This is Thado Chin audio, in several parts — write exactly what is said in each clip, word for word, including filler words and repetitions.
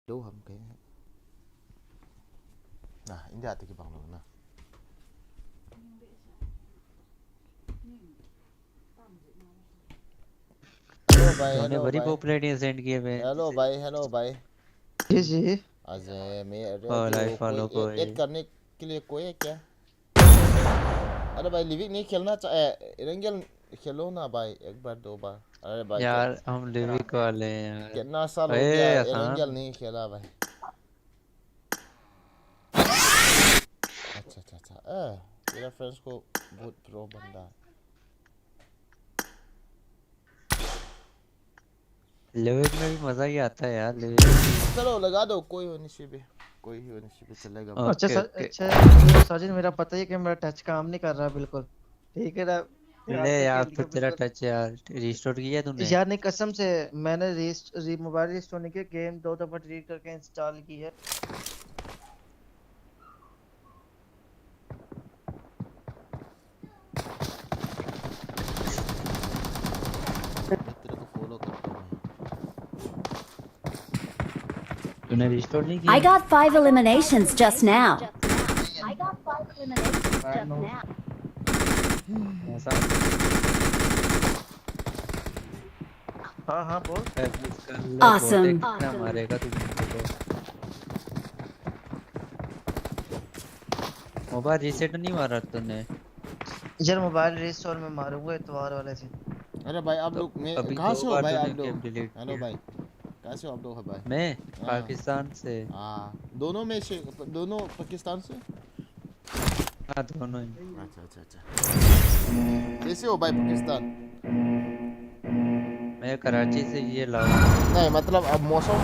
Lo ham ke. Na, India te kibang lo na. Hello भाई, तूने hello बड़ी भाई। पॉपुलैरिटी सेंड की है बे। Hello भाई, hello भाई। जी जी। अजय, मैं अरे और जो लाइव फॉलो कोई कोई। ऐड करने के लिए कोई है क्या? अरे भाई, लिविक नहीं खेलना चाहे, एरेंगल खेलो ना भाई, एक बार दो बार। अरे भाई, यार हम लिविक वाले हैं यार। कितना साल हो ए, गया आसान। एरेंगल नहीं खेला भाई। अच्छा अच्छा अच्छा। ए, तेरा फ्रेंड्स को बहुत प्रो बंदा है। लिविक में भी मजा ही आता है यार, लिविक में। चलो लगा दो, कोई होने से भी, कोई ही होने से भी चलेगा। ओके, अच्छा सर, ओके। अच्छा, साजिद, मेरा पता ही है कि मेरा टच काम नहीं कर रहा बिल्कुल। ठीक है ना? ले यार, फिर तेरा टच यार, रिस्टोर किया तूने? यार नहीं, कसम से, मैंने री, री, मोबाइल रिस्टोर नहीं किया, गेम दो दफा डिलीट करके इंस्टॉल की है। मैं तेरे को फॉलो करता हूँ। तूने रिस्टोर नहीं I किया? got five eliminations just now. ऐसा हाँ हाँ बोल। कर ले, Awesome. कितना मारेगा तू मेरे को? मोबाइल रीसेट नहीं मारा तूने? यार मोबाइल रिस्टोर में मारूंगा इतवार वाले दिन। अरे भाई, आप लोग मैं अभी कहाँ दो से हो बार भाई? तूने आप लोग गेम डिलीट हेलो किया। भाई, कहाँ से हो आप लोग? है भाई, मैं हाँ। पाकिस्तान से। हाँ, दोनों में से, दोनों पाकिस्तान से। हाँ, दोनों ही। अच्छा अच्छा अच्छा। कैसे हो भाई पाकिस्तान? मैं कराची से, ये लाओ। नहीं, मतलब अब मौसम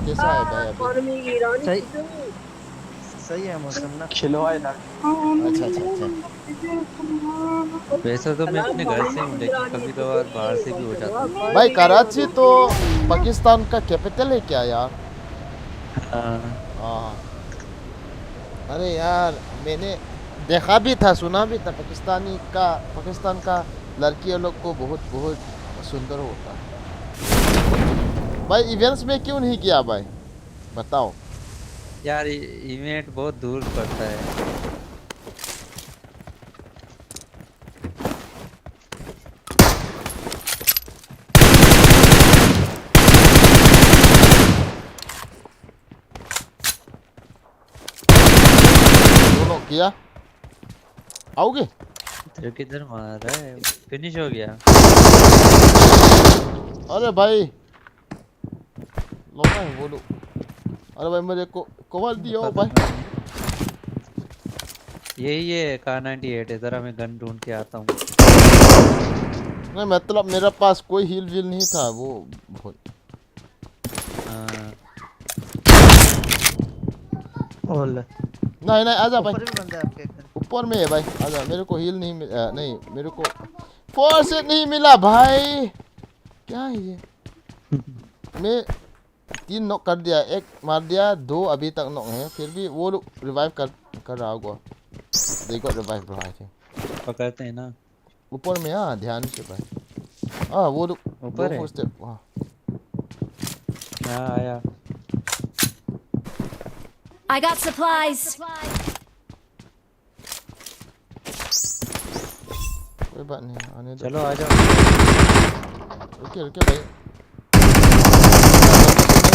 कैसा है भाई अभी? सही, सही है मौसम ना। अच्छा अच्छा अच्छा। वैसे तो मैं अपने घर से हूँ, लेकिन कभी कभार बाहर से भी हो जाता हूँ। भाई, कराची तो पाकिस्तान का कैपिटल है क्या यार? हाँ। हाँ। अरे यार, मैंने देखा भी था, सुना भी था, पाकिस्तानी का, पाकिस्तान का लड़कियों लोग को बहुत बहुत सुंदर होता है। भाई, इवेंट्स में क्यों नहीं गया भाई, बताओ। यार, इवेंट बहुत दूर पड़ता है। दोनों किया। आओगे? तेरे किधर मार रहा है? फिनिश हो गया। अरे भाई, लोग हैं वो लोग। अरे भाई, मेरे को कवर दियो भाई। यही है, कार नाइंटी एट है। जरा मैं गन ढूंढ के आता हूँ। नहीं, मतलब मेरे पास कोई हील वील नहीं था, वो बहुत हाँ। ओले। नहीं नहीं, आजा भाई। ऊपर भी बंदा है आपके घर। ऊपर में है भाई, आजा। मेरे को हील नहीं मिला, नहीं, मेरे को फोर्स नहीं मिला भाई। क्या है ये? मैं तीन नॉक कर दिया, एक मार दिया, दो अभी तक नॉक है, फिर भी वो लोग रिवाइव कर कर रहा होगा। They got revive bro, I think. पकड़ते हैं ना। ऊपर में, हाँ, ध्यान से भाई। हाँ, वो लोग ऊपर दो है? फोर स्टेप वहाँ। हाँ, आया। I got supplies. कोई बात नहीं, आने दो। चलो, आ जाओ। रुके रुके भाई,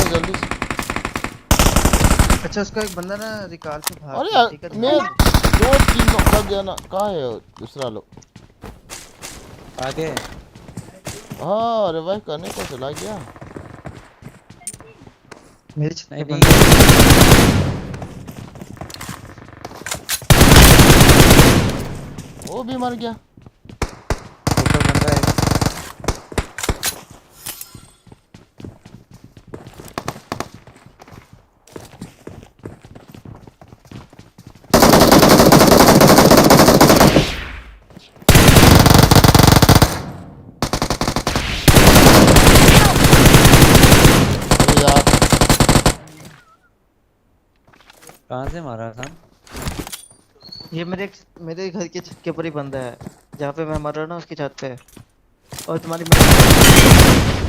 जल्दी से। अच्छा, उसका एक बंदा ना रिकॉल से भाग अरे गया, यार, ठीक है, मैं ध्यान से। दो तीन नॉक लग गया ना। कहाँ है दूसरा लोग? आगे। हाँ, रिवाइव करने को चला गया। मेरी छत पे नहीं, बंदा। नहीं। वो भी मर गया। ऊपर बंदा है। अरे यार, कहाँ से मारा था? ये मेरे, मेरे घर के छत के ऊपर ही बंदा है, जहाँ पे मैं मर रहा हूँ ना, उसकी छत पे। और तुम्हारी मम्मी।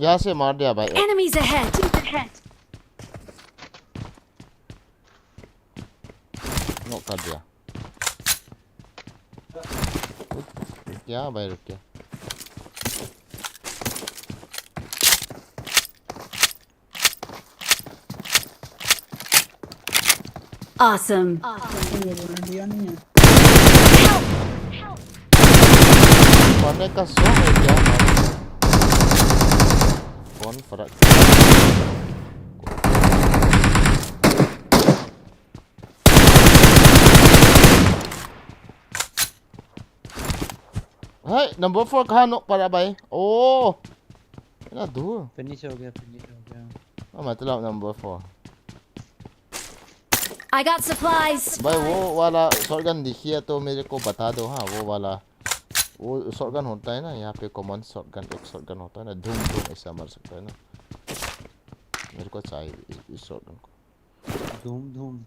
यहाँ से मार दिया भाई। Enemies ahead! Knock कर दिया। रुक, रुक गया भाई, रुक गया। Awesome. ये बोलने दिया नहीं है। मरने का शौक है क्या? कौन फर्क? Hey, number four कहाँ knock पड़ा भाई? Oh, ना दूर। Finish हो गया, finish हो गया। Oh, मतलब number four। I got supplies. भाई वो वाला शॉटगन दिखिए तो मेरे को बता दो। हाँ, वो वाला, वो शॉटगन होता है ना, यहाँ पे कॉमन शॉटगन, एक शॉटगन होता है ना, धूम धूम ऐसा मार सकता है ना। मेरे को चाहिए इस, इस शॉटगन को। धूम धूम।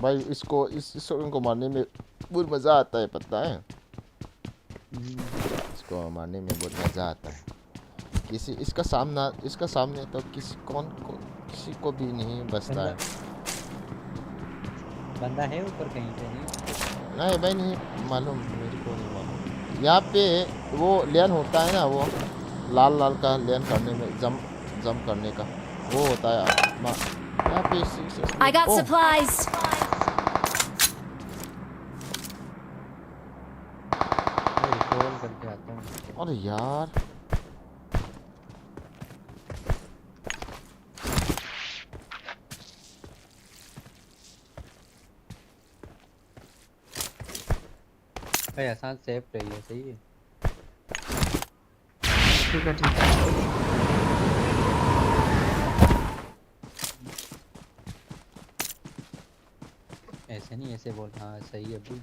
भाई इसको, इस, इस शॉटगन को मारने में बहुत मज़ा आता है, पता है? हम्म, इसको मारने में बहुत मज़ा आता है। किसी, इसका सामना, इसका सामने तो किसी, कौन को, किसी को भी नहीं बचता है। बंदा है ऊपर कहीं पे? नहीं। नहीं भाई, नहीं मालूम, मेरे को नहीं मालूम। यहाँ पे वो लेन होता है ना, वो लाल लाल का लेन करने में, जंप, जंप करने का, वो होता है। मा-, यहाँ पे इसी, इसी, I got ओह, supplies. मैं रिकॉल करके आता हूँ। अरे यार, भाई, आसान सेफ रही है, सही है। ठीक है, ठीक है। ऐसे नहीं, ऐसे बोल। हाँ, सही है अभी।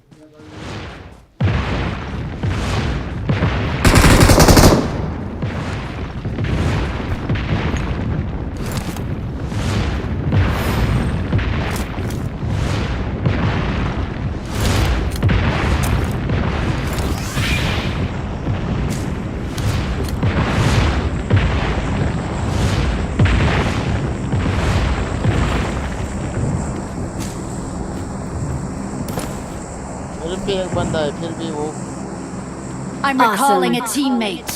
मेरे पे एक बंदा है, फिर भी वो I'm recalling a teammate.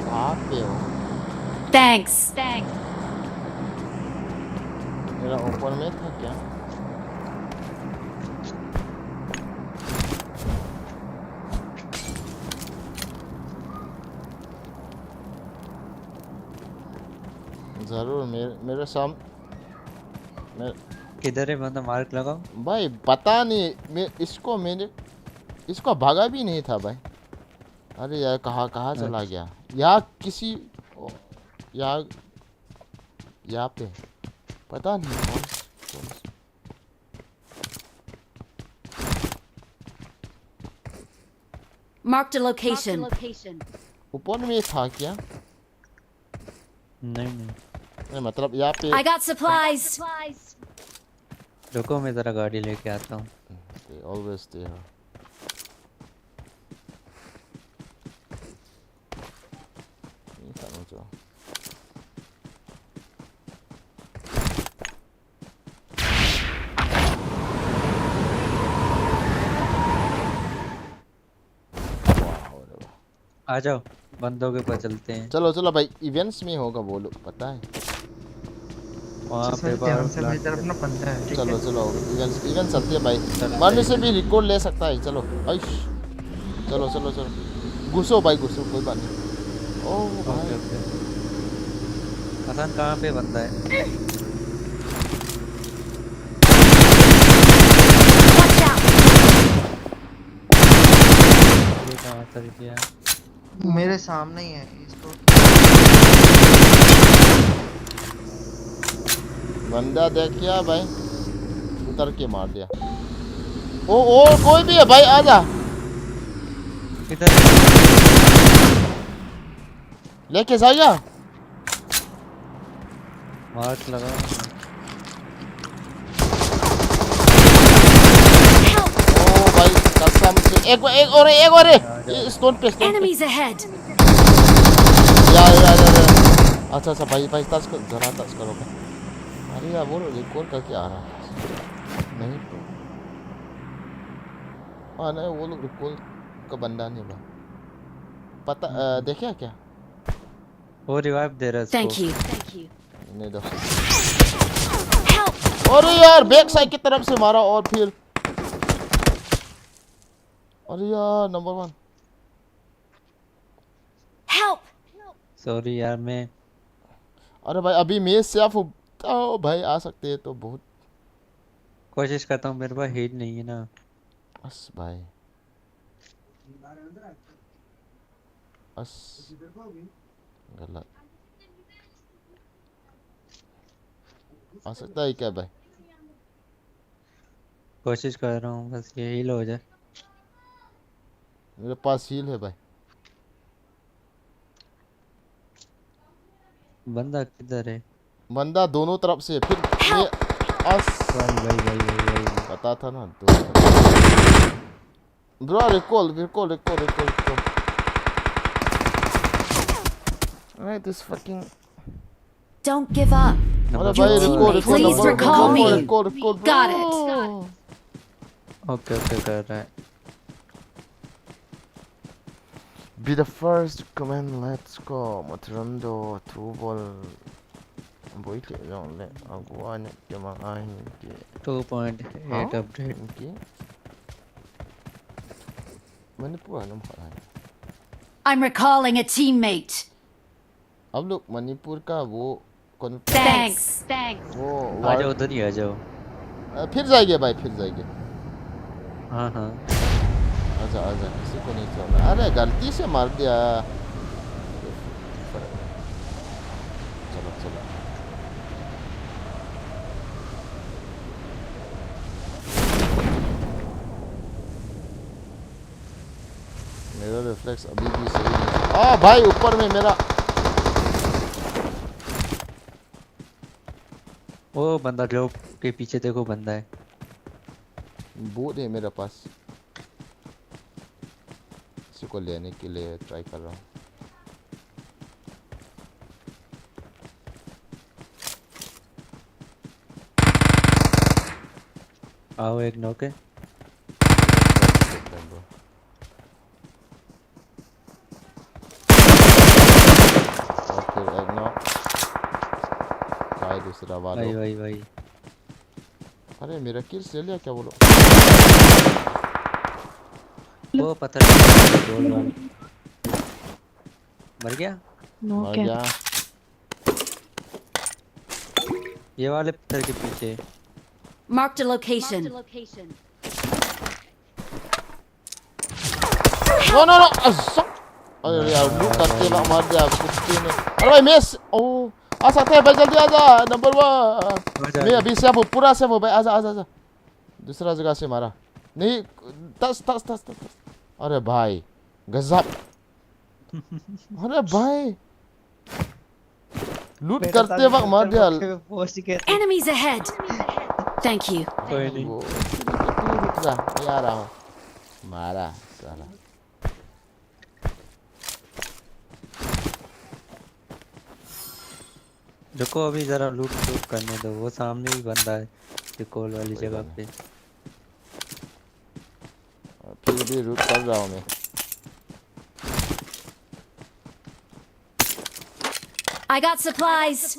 कहाँ पे हो? Thanks. मेरा ऊपर में था क्या? जरूर मेरे, मेरे साम-, मेरे किधर है बंदा? मार्क लगाओ। भाई पता नहीं, मैं इसको, मैंने इसको भगा भी नहीं था भाई। अरे यार, कहाँ, कहाँ चला गया यार? किसी, ओ, यार, यहाँ पे पता नहीं कौन, कौन। Marked a location. ऊपर में था क्या? नहीं, नहीं। नहीं, मतलब यहाँ पे। I got supplies. रुको, मैं जरा गाड़ी लेके आता हूँ। They always there. Ini tak muncul. Wow, आ जाओ, बंदों के ऊपर चलते हैं। चलो, चलो भाई, इवेंट्स में होगा वो लोग, पता है। वहाँ अच्छा, पे सर, बाहर ध्यान से मेरी प्लांट तरफ ना बंदा है, ठीक चलो, है? चलो, इवेंट्स, इवेंट्स चलते हैं भाई। चलते मारने हैं। से भी रिकॉल ले सकता है। चलो, आयुष, चलो, चलो, चलो, घुसो भाई, घुसो, कोई बात नहीं। ओह ओके, भाई, ओके। हसन, कहाँ पे बंदा है? Watch out. ये कहाँ चल गया? मेरे सामने ही है, इसको बंदा देख क्या भाई, उतर के मार दिया। ओ, और कोई भी है भाई, आजा, किधर? लेके जाएगा। मार्क लगा। ओ भाई, कसम से। एक, एक और है, एक और है। ये stone पे, stone पे। Enemies ahead! यार, यार, यार, यार। अच्छा, अच्छा, भाई, भाई, touch कर, जरा touch करो भाई। अरे यार, वो recall करके आ रहा है। नहीं तो। हाँ, नहीं, वो लोग recall का बंदा नहीं बा। पता, अ, देखे क्या? वो revive दे रहा है इसको। Thank you. Thank you. नहीं दो। Help! अरे यार, back side की तरफ से मारा और फिर, अरे यार, number one। Help! सॉरी यार, मैं अरे भाई, अभी मैं safe हूँ। ओ भाई, आ सकते हैं तो बहुत। कोशिश करता हूँ, मेरे पास हील नहीं है ना। बस भाई। बस। गलत। आ सकता है क्या भाई? कोशिश कर रहा हूँ, बस ये हील हो जाए। मेरे पास हील है भाई। बंदा किधर है? बंदा दोनों तरफ से है, फिर ये अस भाई, भाई, भाई, भाई, भाई। पता था ना, दो। Bro, recall, recall, recall, recall, recall. Alright, this fucking Don't give up. अरे भाई, recall, recall, Please recall, recall me. recall, recall, bro. Got it. Okay, okay, कर रहा है। Be the first to comment, let's go. Motirondo, two ball. Boy, ke long le. Agua ne ke mang ahin ke. Two point eight Huh? update. Okay. Manipur anam khalai. I'm recalling a teammate. अब लोग मणिपुर का वो कौन Thanks. Thanks. वो आ वार- जाओ, उधर ही आ जाओ। अ, फिर जाएंगे भाई, फिर जाएंगे। हाँ, हाँ। आजा, आजा, किसी को नहीं छोड़ना। अरे, गलती से मार दिया। चलो, चलो। मेरा reflex अभी भी सही नहीं है। आ भाई, ऊपर में मेरा। वो बंदा जो के पीछे देखो, बंदा है। बूट है मेरे पास, इसी को लेने के लिए ट्राई कर रहा हूँ। आओ, एक नॉक है। और फिर एक नॉक। भाई, दूसरा वाला। भाई, भाई, भाई। अरे, मेरा किल ले लिया क्या वो लोग? वो पत्थर। गोल वाला। मर गया? नो मर क्या? गया। ये वाले पत्थर के पीछे। Marked a location. No, no, no. अरे यार, लूट करते ना मार दिया कुत्ते ने। अरे भाई, मिस। ओ, आ सकते हैं भाई, जल्दी आ जा, नंबर वन। आ जा, मैं आ जा। अभी सेफ हूँ, पूरा सेफ हूँ भाई। आजा, आजा, आजा। दूसरा जगह से मारा। नहीं, touch, touch, touch, touch, touch. अरे भाई, गजब। अरे भाई, लूट करते वक्त मार दिया। पहुंच गए थे। Enemies ahead! Thank you. कोई नहीं। वो, तू रुक जा, मैं आ रहा हूँ। मारा साला। रुको, अभी जरा लूट लूट करने दो, वो सामने ही बंदा है रिकॉल वाली जगह पे। फिर भी लूट कर रहा हूँ मैं। I got supplies.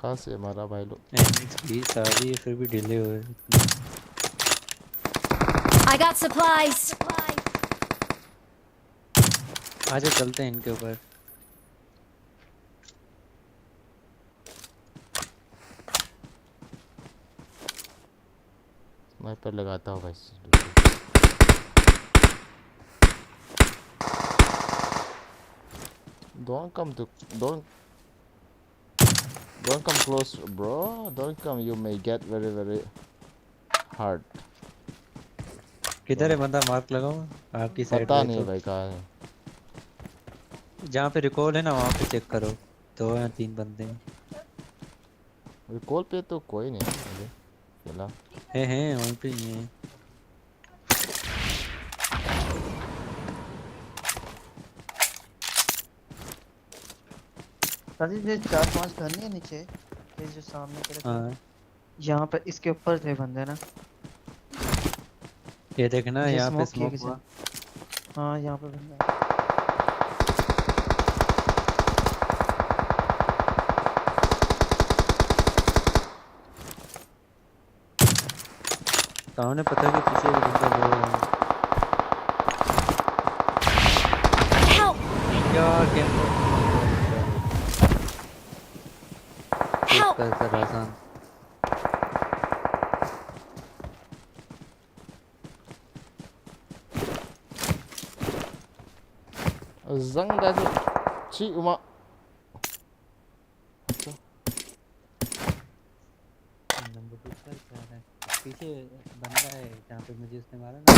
कहाँ से मारा भाई लोग? एमएक्स भी सारी फिर भी डिले हुए। I got supplies. आजा, चलते हैं इनके ऊपर। स्नाइपर लगाता हूँ भाई। Don't come to, don't, don't come close, bro. Don't come, you may get very, very hurt. किधर है बंदा? मार्क लगाओ, आपकी साइड पता में नहीं तो। भाई कहाँ है। जहाँ पे रिकॉल है ना, वहाँ पे चेक करो। दो या तीन बंदे हैं। रिकॉल पे तो कोई नहीं है मुझे फिलहाल। हैं, हैं, वहीं पे ही हैं। अरे, ये चार पांच घर नहीं है नीचे, ये जो सामने तरफ है? हाँ, यहाँ पे इसके ऊपर थे बंदे ना। ये देखना, ये यहाँ पे स्मोक किया स्मोक किसी हुआ। ने? हाँ, यहाँ पे बंदा है। सामने पता नहीं पीछे भी बंदा बोल रहा है। Help! यार, कैंपर। Help! कर, कर, आसान। Zang da chu. Chi uma. Acha. Number two पर क्या है? पीछे बंदा है, जहाँ पे मुझे उसने मारा ना।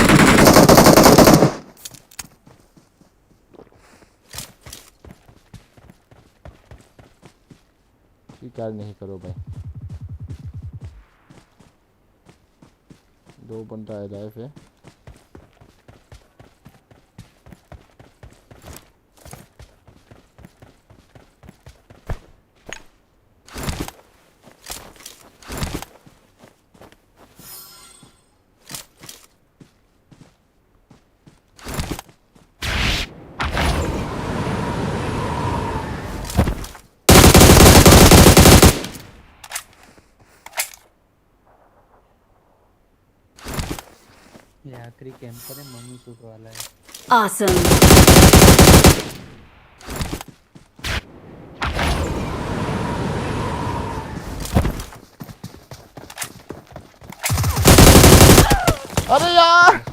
स्वीकार नहीं करो भाई। दो बंदा है लाइफ है। ये आखिरी कैंपर है, मम्मी सूट वाला है। Awesome! अरे यार,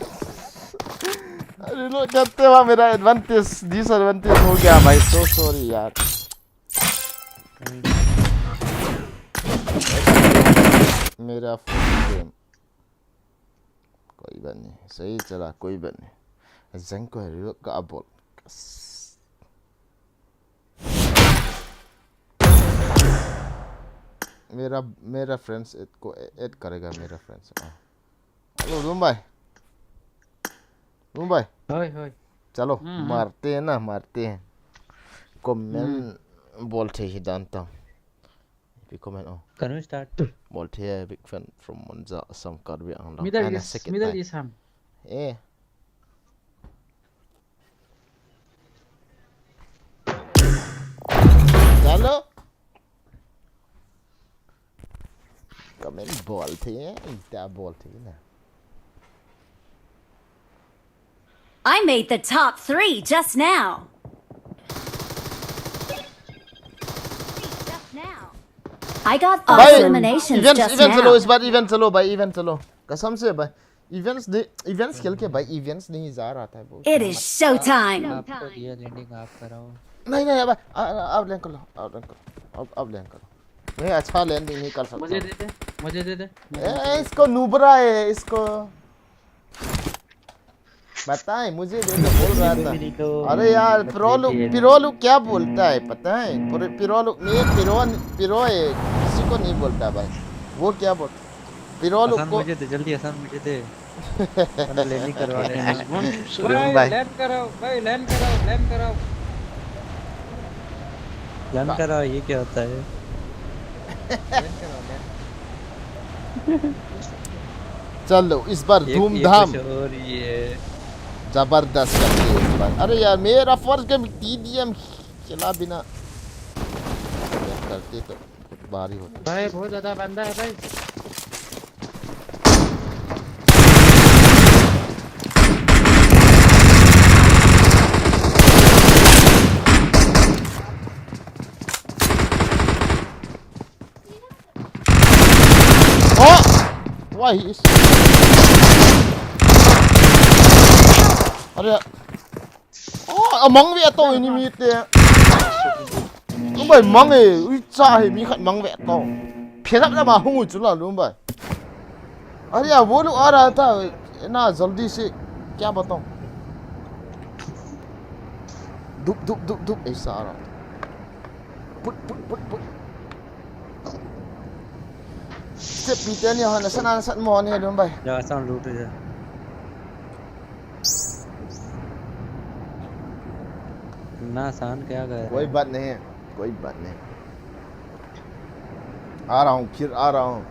रिलोड करते हुआ मेरा एडवांटेज डिसएडवांटेज हो गया भाई। सो सॉरी यार। मेरा फोन गेम। कोई बात नहीं, सही चला, कोई बात नहीं। जंग को रिलोड का बोल। मेरा मेरा फ्रेंड्स ऐड को ऐड करेगा मेरा फ्रेंड्स। हाँ। हेलो रूम भाई। रूम भाई। होय, होय। चलो हम्म, हम्म। मारते हैं ना, मारते हैं। कमेंट बोलते ही जानता हूँ। भी कमेंट ओ। करूँ स्टार्ट? बोलते हैं big fan from Monza, Assam, Karbi Anglong। Middle And a East, second Middle time। East हम। ए। चलो। कमेंट बोलते हैं, इतना बोलते हैं ना। I made the top three just now. I got five भाई, eliminations इवेंट्स just इवेंट्स लो, now. इस बार इवेंट्स लो भाई, इवेंट्स लो। कसम से भाई, इवेंट्स दे, इवेंट्स खेल के भाई, इवेंट्स नहीं जा रहा था वो। It is showtime. आपको दिया लैंडिंग, आप कराओ। नहीं नहीं, अब आ- आ- आप लैंड कर लो, आप लैंड कर लो, अब आप लैंड कर लो। मैं अच्छा लैंडिंग नहीं कर सकता। मुझे दे दे, मुझे दे दे। ए, इसको नुबरा है इसको। बताए, मुझे दे दे बोल रहा था। अरे यार, प्रो लुक, प्रो लुक क्या बोलता है पता है? प्रो, प्रो लुक नहीं, प्रो, प्रो है, किसी को नहीं बोलता भाई। वो क्या बोल, प्रो लुक आसान को। मुझे दे, जल्दी आसान मुझे दे। मैंने लैंडिंग करवा लेना। रूम भाई। लैंड कराओ भाई, लैंड कराओ, लैंड कराओ। लैंड कराओ, ये क्या होता है? लैंड कराओ, लैंड। चलो, इस बार ये- ये धूमधाम। कुछ और ही है। जबरदस्त करते हैं इस बार। अरे यार, मेरा फर्स्ट गेम टीडीएम खिला बिना करते तो कुछ भारी होता। भाई, बहुत ज्यादा बंदा है भाई। Oh! Why he is? अरे यार। Oh, among ve to enemy te. Lungbai mang e, ui cha he mi khat mang ve to. Phelap la ma hung u chu la Lungbai. अरे यार, वो लोग आ रहा था। ना जल्दी से, क्या बताऊं? दुप दुप दुप दुप ऐसा आ रहा। Put put put put. Step पीते नहीं हो, नशा ना नशा मोहन है डूम भाई। जा, sound loot है। ना, शान क्या कर रहा है? कोई बात नहीं है, कोई बात नहीं। आ रहा हूँ, फिर आ रहा हूँ।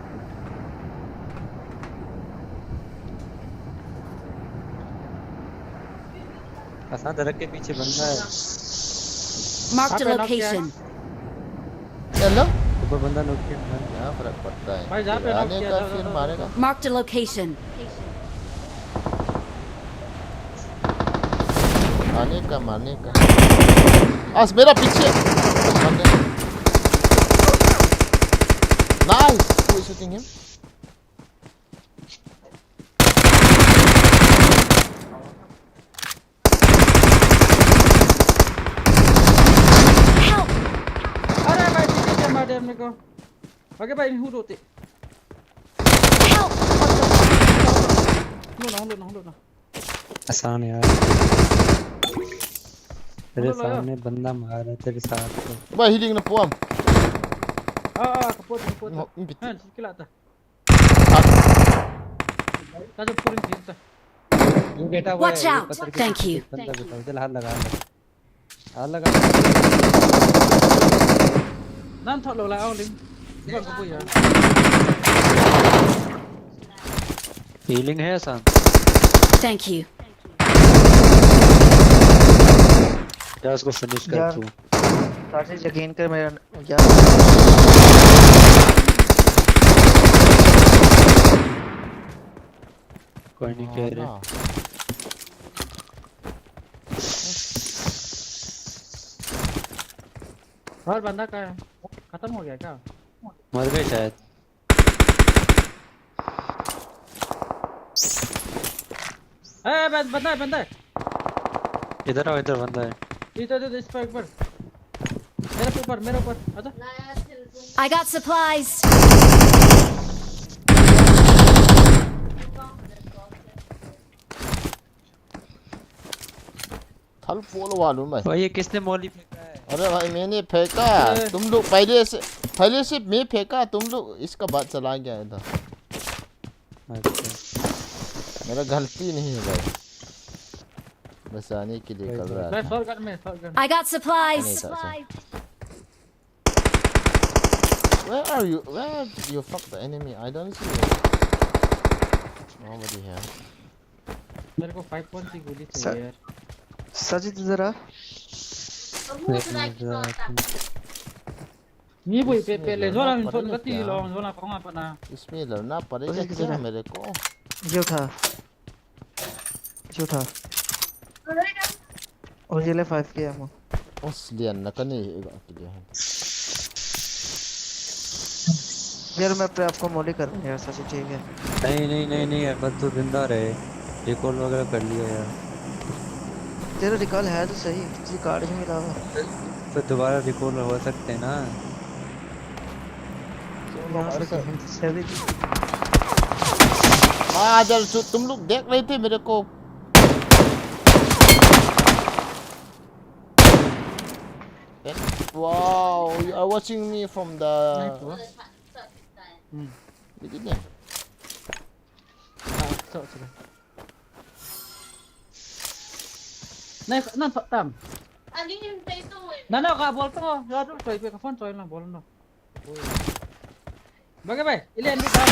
आसान सड़क के पीछे बंदा है। Marked a कहाँ पे knock किया है? Location. Hello? ऊपर बंदा knock किया है। क्या फर्क पड़ता है? भाई, जहाँ पे knock आने किया का था, फिर था, था। मारेगा। Marked a location. आने का, मारने का। आज मेरा पीछे। Nice. Who is shooting him? Help! अरे भाई, पीछे से मार दिया मेरे को। आगे भाई, हूँ रोते। Help! लो ना, लो ना, लो ना। आसान यार। तेरे लो, लो, लो। सामने बंदा मार रहा है, तेरे साथ में। Ba, healing na puam. Ah, ah, kapot, kapot. No, impit. Han, sikila ta. Ah. Kajo puring jin ta. ये बैठा हुआ है, Watch ये out! पत्थर के Thank पीछे you. एक बंदा बैठा हुआ है, चल हाथ लगा, हाथ लगा। हाथ लगा। Nan thot lo la, Aung Ling. Iwan ko po yan. Healing hai, Asan. Thank you. जा, उसको finish कर यार, तू। साजिद, यकीन कर मेरा, यार। कोई नहीं, कह रहे। ना। और बंदा कहाँ है? खत्म हो गया क्या? मर गए शायद। ए, बं-, बंदा है, बंदा है। इधर आओ, इधर बंदा है। इधर, इधर, इस पर एक बार। मेरे ऊपर, मेरे ऊपर। आजा। I got supplies. थल पोल वालू मैं। भाई, ये किसने मोली फेंका है? अरे भाई, मैंने फेंका। अरे। तुम लोग पहले से, पहले से मैं फेंका, तुम लोग इसका बाद चला गया इधर। अच्छा। मेरा गलती नहीं है भाई, बचाने के लिए कर रहा था। Shotgun में, shotgun। I got supplies. नहीं था, अच्छा। Where are you? Where you fuck the enemy? I don't see you. Nobody here. मेरे को five point की गोली चाहिए यार। साजिद, इधर आ। एक मिनट, जरा। Ni bui pe pe le, zona min phone kati lo, zona kong apa na. इसमें लड़ना पड़ेगा क्या मेरे को? ये उठा। ये उठा। और ये ले five K ammo। उस लियन ना कने एक अकेले हैं। यार, मैं अपने आप को मोली कर रहा हूँ यार, सच, ठीक है। नहीं, नहीं, नहीं, नहीं, अकबर तू जिंदा रहे। Recall वगैरह कर लिया यार। तेरा recall है तो सही, किसी card ही मिला हुआ। तो दोबारा recall हो सकते हैं ना। यहाँ से कहीं से भी। आ, जब सु-, तुम लोग देख रहे थे मेरे को। Wow, you are watching me from the नहीं हुआ। हम्म। Begin eh. Ah, so, sige. Nai, nan tam. Nana ka bol to, ya to, choi pe ka phone choi na bol no. Bage bai, ile andi tam.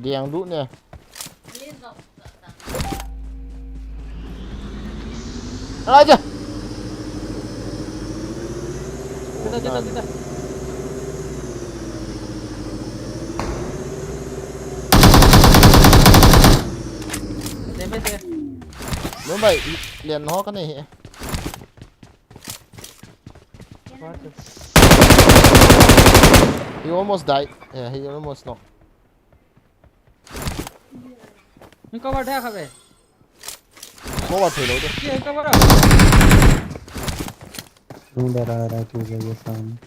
Diang du ne. Aja. Kita, kita, kita. Damage hai. Dum bhai, lian ho ka nahi hai. He almost died. Yeah, he almost knocked. Cover thei kha ve. Cover thei lou de. Ye cover a. Tung da ra ra tu ja ye sam.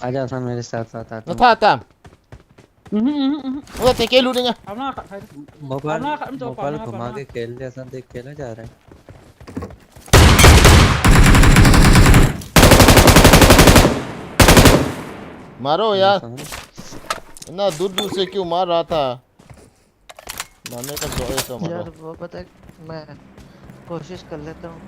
आजा हसन, मेरे साथ साथ आता हूँ। था था। वो ते के लूटेंगे। मोबाइल, मोबाइल घुमा के खेल ले, हसन देख खेला जा रहा है। मारो यार। ना दूर दूर से क्यों मार रहा था? मारने का शौक है तो मारो। यार वो पता है, मैं कोशिश कर लेता हूँ।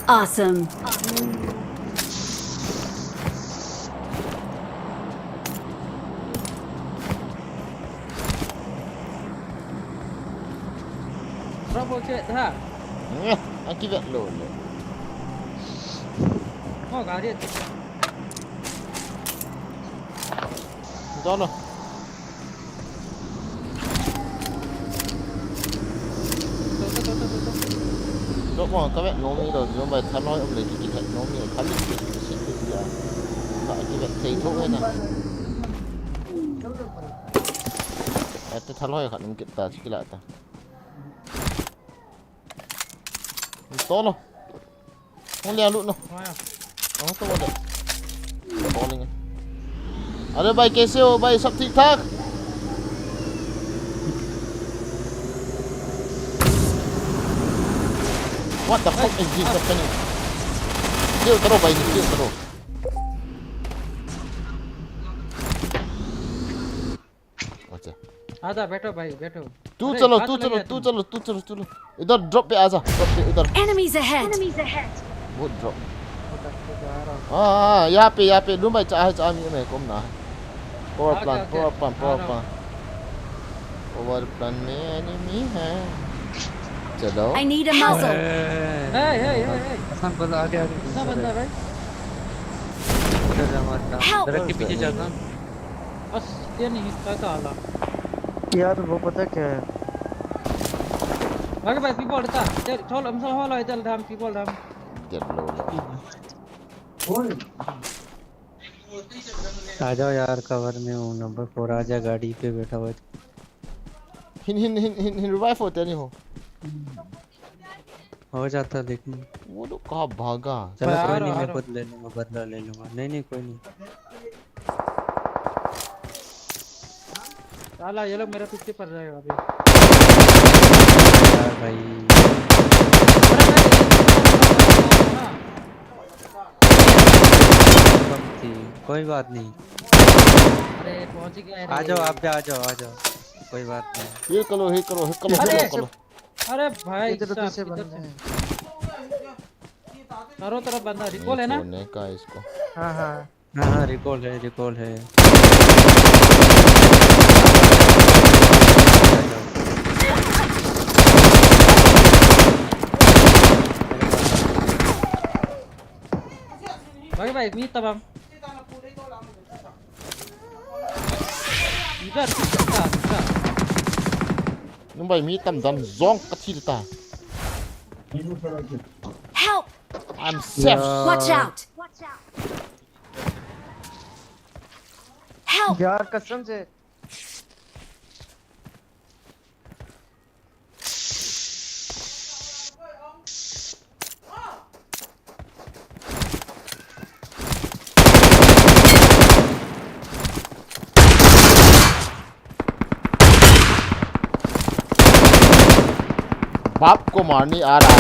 Awesome. Trouble check dah. Ngeh, akibat lo le. Oh, gari. Dono. Dok mo, ka vet nom ni lo, nom bai thalhoi um le ki ki vet nom ni, ka vet ki ki si ki ya. Ka ki vet thei tho he na. Ate thalhoi khat um kit ta, chi ki la ta. Tolo. Hung liang lut no. Hung to le. Falling. अरे भाई, कैसे हो भाई? सब ठीक ठाक? What the fuck is this happening? नीचे उतरो भाई, नीचे उतरो। अच्छा। आजा, बैठो भाई, बैठो। तू चलो, तू चलो, तू चलो, तू चलो, तू चलो। इधर ड्रॉप पे आजा, ड्रॉप पे उधर। Enemies ahead. Enemies ahead. बहुत ड्रॉप। हाँ, हाँ, यहाँ पे, यहाँ पे लूम भाई, चाहे, चाहे में, में कम ना है। Power plant, power plant, power plant. Power plant में एनिमी है। चलो। I need a muzzle. हे, हे, हे, हे। हसन बंदा आगे, आगे। कितना बंदा है भाई? इधर हमारे साथ। Help! ट्रक के पीछे जाता। बस ये नहीं, इसका तो आला। यार, वो पता क्या है? भाग भाई, पीपल था। चल, चल, हम सब हॉल है, चल, धाम, पीपल धाम। चल, लो, लो। आ जाओ यार, कवर में हूँ, नंबर फोर आ जा, गाड़ी पे बैठा हुआ है। हिन, हिन, हिन, हिन, हिन, रिवाइव होते नहीं हो। हो जाता, लेकिन वो लोग कहाँ भागा? चलो, कोई नहीं, मैं खुद ले लूंगा, बदला ले लूंगा। नहीं, नहीं, कोई नहीं। साला, ये लोग मेरे पीछे पड़ जाएगा अभी। यार भाई। अरे भाई, कम थी, कोई बात नहीं। अरे, पहुंच गया रे। आ जाओ, आप भी आ जाओ, आ जाओ, कोई बात नहीं। हील करो, हील करो, हील करो, अरे, हील करो। अरे भाई, इधर तो साहब, पीछे इधर बंदे से। हैं। चारों तरफ बंदा, रिकॉल है ना? सोने का इसको। हाँ, हाँ। हाँ, हाँ, रिकॉल है, रिकॉल है। भाई, भाई, मी तमाम। इधर, इधर, इधर। Numbai mi tam dan zong ka thil ta. Help! I'm safe. Watch out! Help! यार कसम से। बाप को मारने आ रहा है।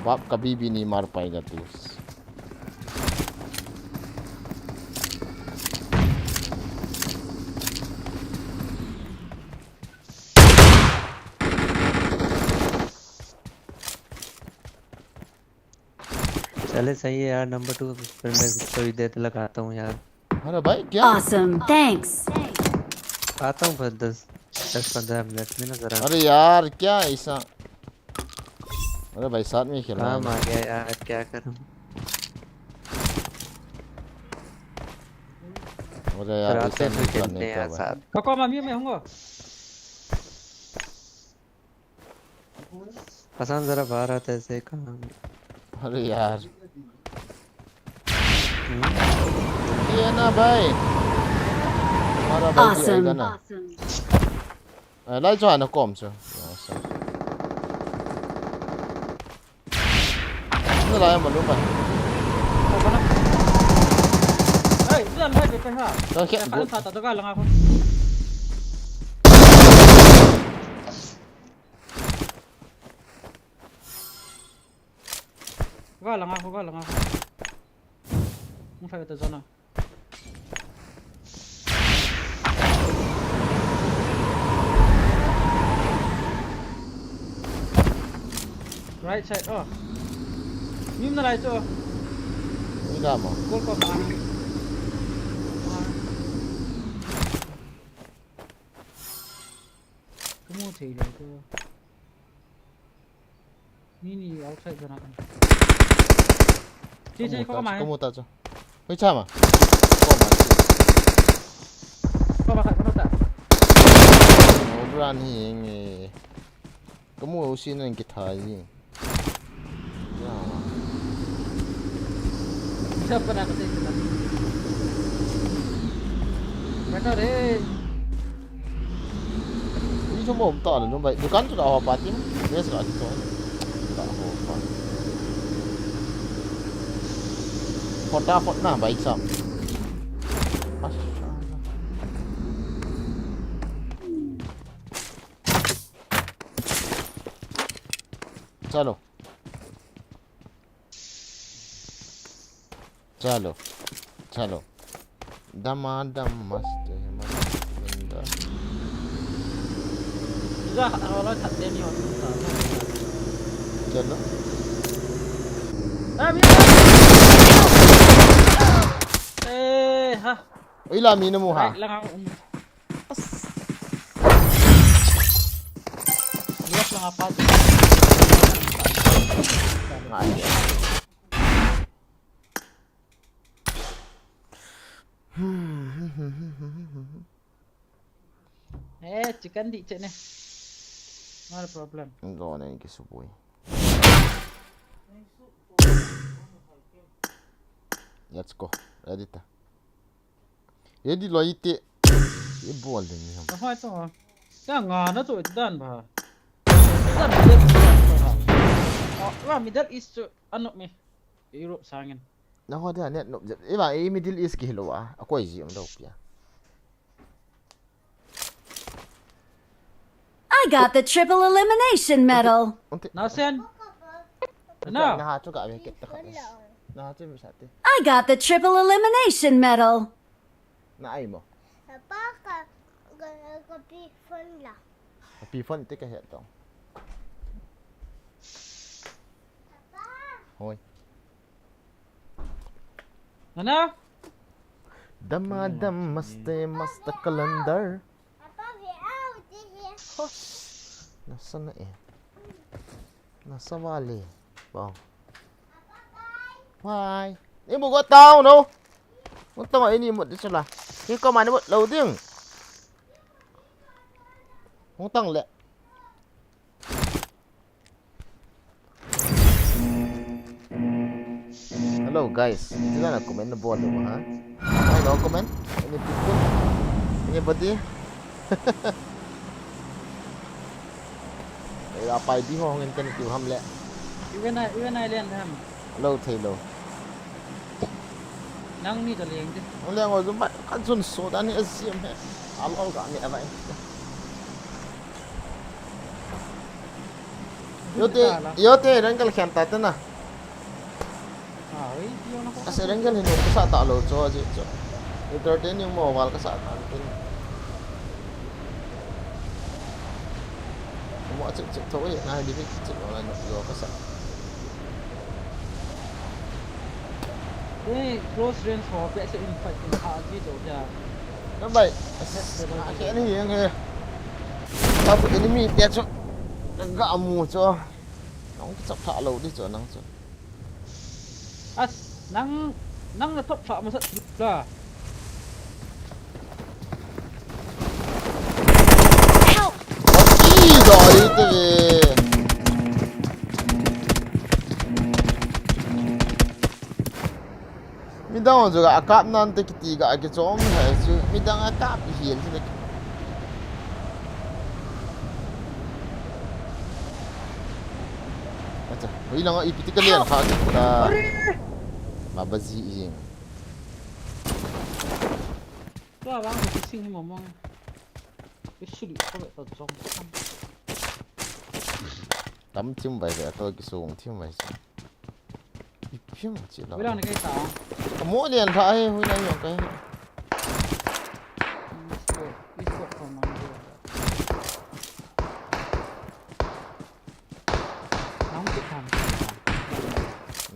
बाप कभी भी नहीं मार पाएगा दोस्त। चले सही है यार, नंबर टू, फिर मैं थोड़ी देर तक लगाता हूँ यार। अरे भाई क्या? Awesome, thanks. आता हूँ बस दस, दस पंद्रह मिनट में ना जरा। अरे यार क्या ऐसा? अरे भाई साथ में खेलना है। काम आ गया यार, क्या करूँ? अरे यार, ऐसा नहीं खेलते हैं यार साथ। Koko mami me hongo. Hasan जरा बाहर आता है, ऐसे काम। अरे यार। हम्म? ये ना भाई। हमारा भाई भी आएगा ना। Awesome. Awesome. Eh, lai cho ana kom cho. Awesome. Nalai ama lum pai. Hey, tu lam hai pe ha. Ka khe. Ka sa ta to ka langa ko. Ka langa ko, ka langa ko. Mung sai ta zona. Right side, oh. Nim nalai chu. Ni da mo. Gol ko ma. Kamu thei le chu. Ni ni outside jana. Chi chi ko ma. Kamu ta chu. Hoi cha ma. Ko ma chi. Ko ma ka ko ta. O brand hi nge. Kamu u si nan ki thai. Ya. Siapa nak kasi sila? Mana re? Ni semua tak ada, jom baik. Bukan sudah apa tim? Dia sudah gitu. Tak apa. Kota Fortnite baik sam. Masya Allah. Chalo. Chalo. Chalo. Dama dam maste maste. Chalo. Eh, ha. Oi la mi na mu ha. Left lang apa tu. Eh, chicken di cek ni. Not a problem. Ndo na inki subui. Let's go. Ready ta. Ye di lo ite. Ye bol ding ni ham. Ahoi to. Ya nga na to dan ba. Dan Middle East ba. Oh, wa Middle East to anok mi. Europe sangin. Na ho da net no. Eva e Middle East ki hilo a. Akoi ji um do pia. I got the triple elimination medal. Unti. Na sen. Na. Na ha chu ka ve ket ta ka. Na ha chu mi sa te. I got the triple elimination medal. Na ai mo. Papa ka, ka, ka pi phone la. Ka pi phone te ka het tong. Papa. Hoi. Nana? Dama dam maste masta calendar. Papa, we out here. Nasa na eh. Nasa vale. Wow. Why? Ni bu go tao no. Hung tang a ini mut di chula. Ki ko mani mut lo ding. Hung tang le. Hello guys. Sila na comment na bol mo ha. Ay no comment. Any people? Anybody? Ila pai di ho ngin kan kiu ham le. Iwen ai, iwen ai len ham. Lo thei lo. Nang ni to leng di. Nang leng o zumba kan sun so dan ni asim he. Al ol ga ni avai. Yo te, yo te rang kal khen ta te na. Ase rengel hin ka sa ta lo cho ji cho. Entertaining mo wal ka sa ta tin. Mo chik chik tho e na di chik mo la no yo ka sa. Ei, close range ho pe se in fight in ha ji cho ja. Na bai. Ase ni yeng e. Ka enemy te cho. Ga mu cho. Nang ki chap tha lo di cho nang cho. As, nang, nang na top shot masat la. Help! Ih, doi te ve. Midang chu ga kap nan te kiti ga kichom hai chu. Midang a kap hi chu. Hoi langa ipi ti ka lian kha kita. Baba ji jing. Tua vang ko sing hi momong. Isuli ko ta jong. Tam thim vai ve to kisung thim vai. Ipi ma chi la. Vela ni kai ta. Mo lian tha he hoi la yong kai. Isko, isko ko mang. Nang ki tham.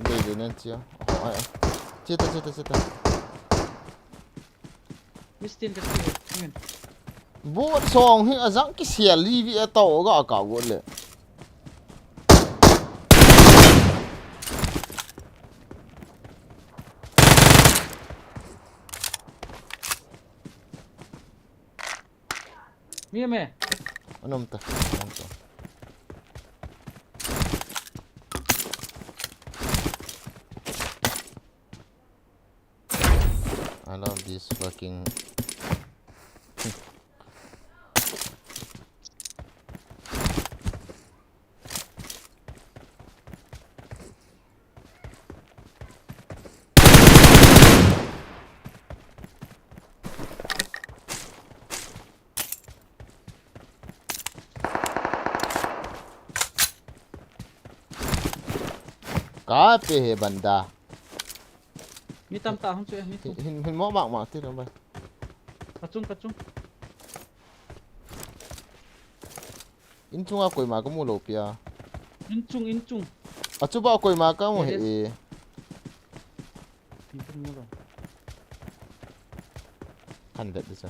Dei dei nan chia. Oh, ai, ai. Chia ta, chia ta, chia ta. Mistin ka chia. Ngen. Bot song hi a jang ki sia li vi a to ga ka go le. Mi me. Anom ta. Anom ta. I love this fucking. Kape he banda. Mi tam ta hung chu, mi tam. Hin, hin, hin mo mak mak ti lo bai. Ka chung, ka chung. In chunga koima ka mu lo pia. In chung, in chung. A chu ba koima ka mu he e. In chung mu lo. Kan det de cha.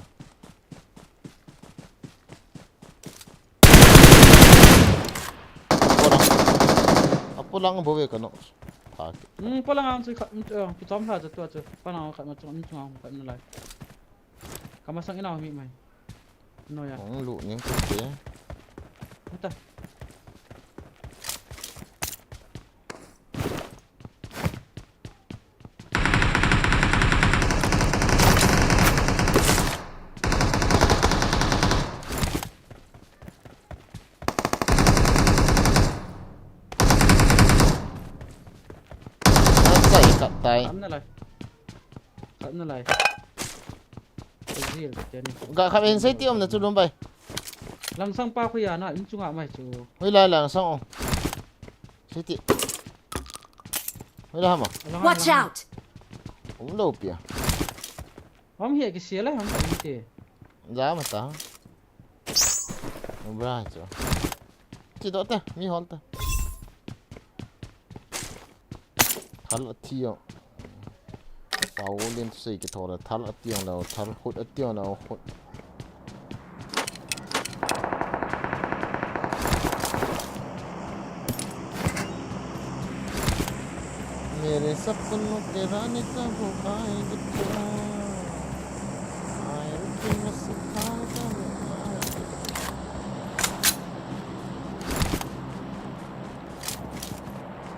Polang. A polang bo ve ka no. Pha ki. Hmm, polang ang chu khat, hmm, chu, kichom hla chu tua chu. Polang khat ma chu, hmm, chu ang khat na lai. Ka masang ina mi mai. No ya. Ang lu ning ko te. Uta. Kat tai, kat tai. Khat na lai. Khat na lai. Ka zil ka teni. Ga khat in sei ti om na chu lum bai. Langsang pa khu ya na in chunga mai chu. Hoi lai langsang o. Sei ti. Hoi lai hama. Watch out. Um lo pia. Hom hi ki sia lai hom ka in te. Ja ma ta. Bra chu. Chi do te, mi hol te. Thal a thiang. Pau lin sei ki thol a thal a thiang lo, thal khut a thiang lo, khut. मेरे सपनों के रानी कब आएगी तू? आए रुकी मैं सिखाए कब आएगी?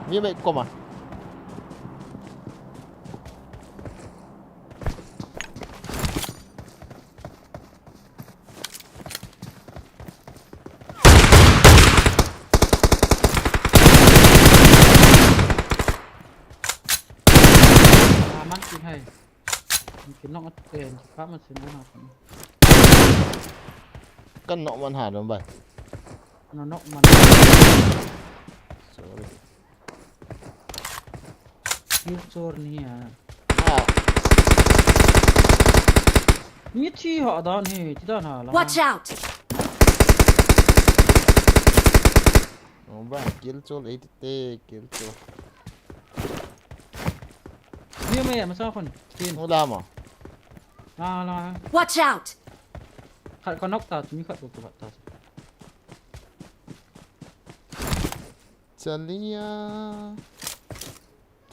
Mi mai koma. Aman kin hai. Kin nok at ken, ka man sin na kan. Kan nok man ha dong bai. No nok man. Sorry. Kill chor ni a. Ah. Ni thi ha dan he, thi dan ha la. Watch out. Oh, ba, kill chor, eh, te, kill chor. Ni me, ma sa khun. Kin. Ula ma. La, la. Watch out. Khat ko nok ta, mi khat ko khat ta. Chalia.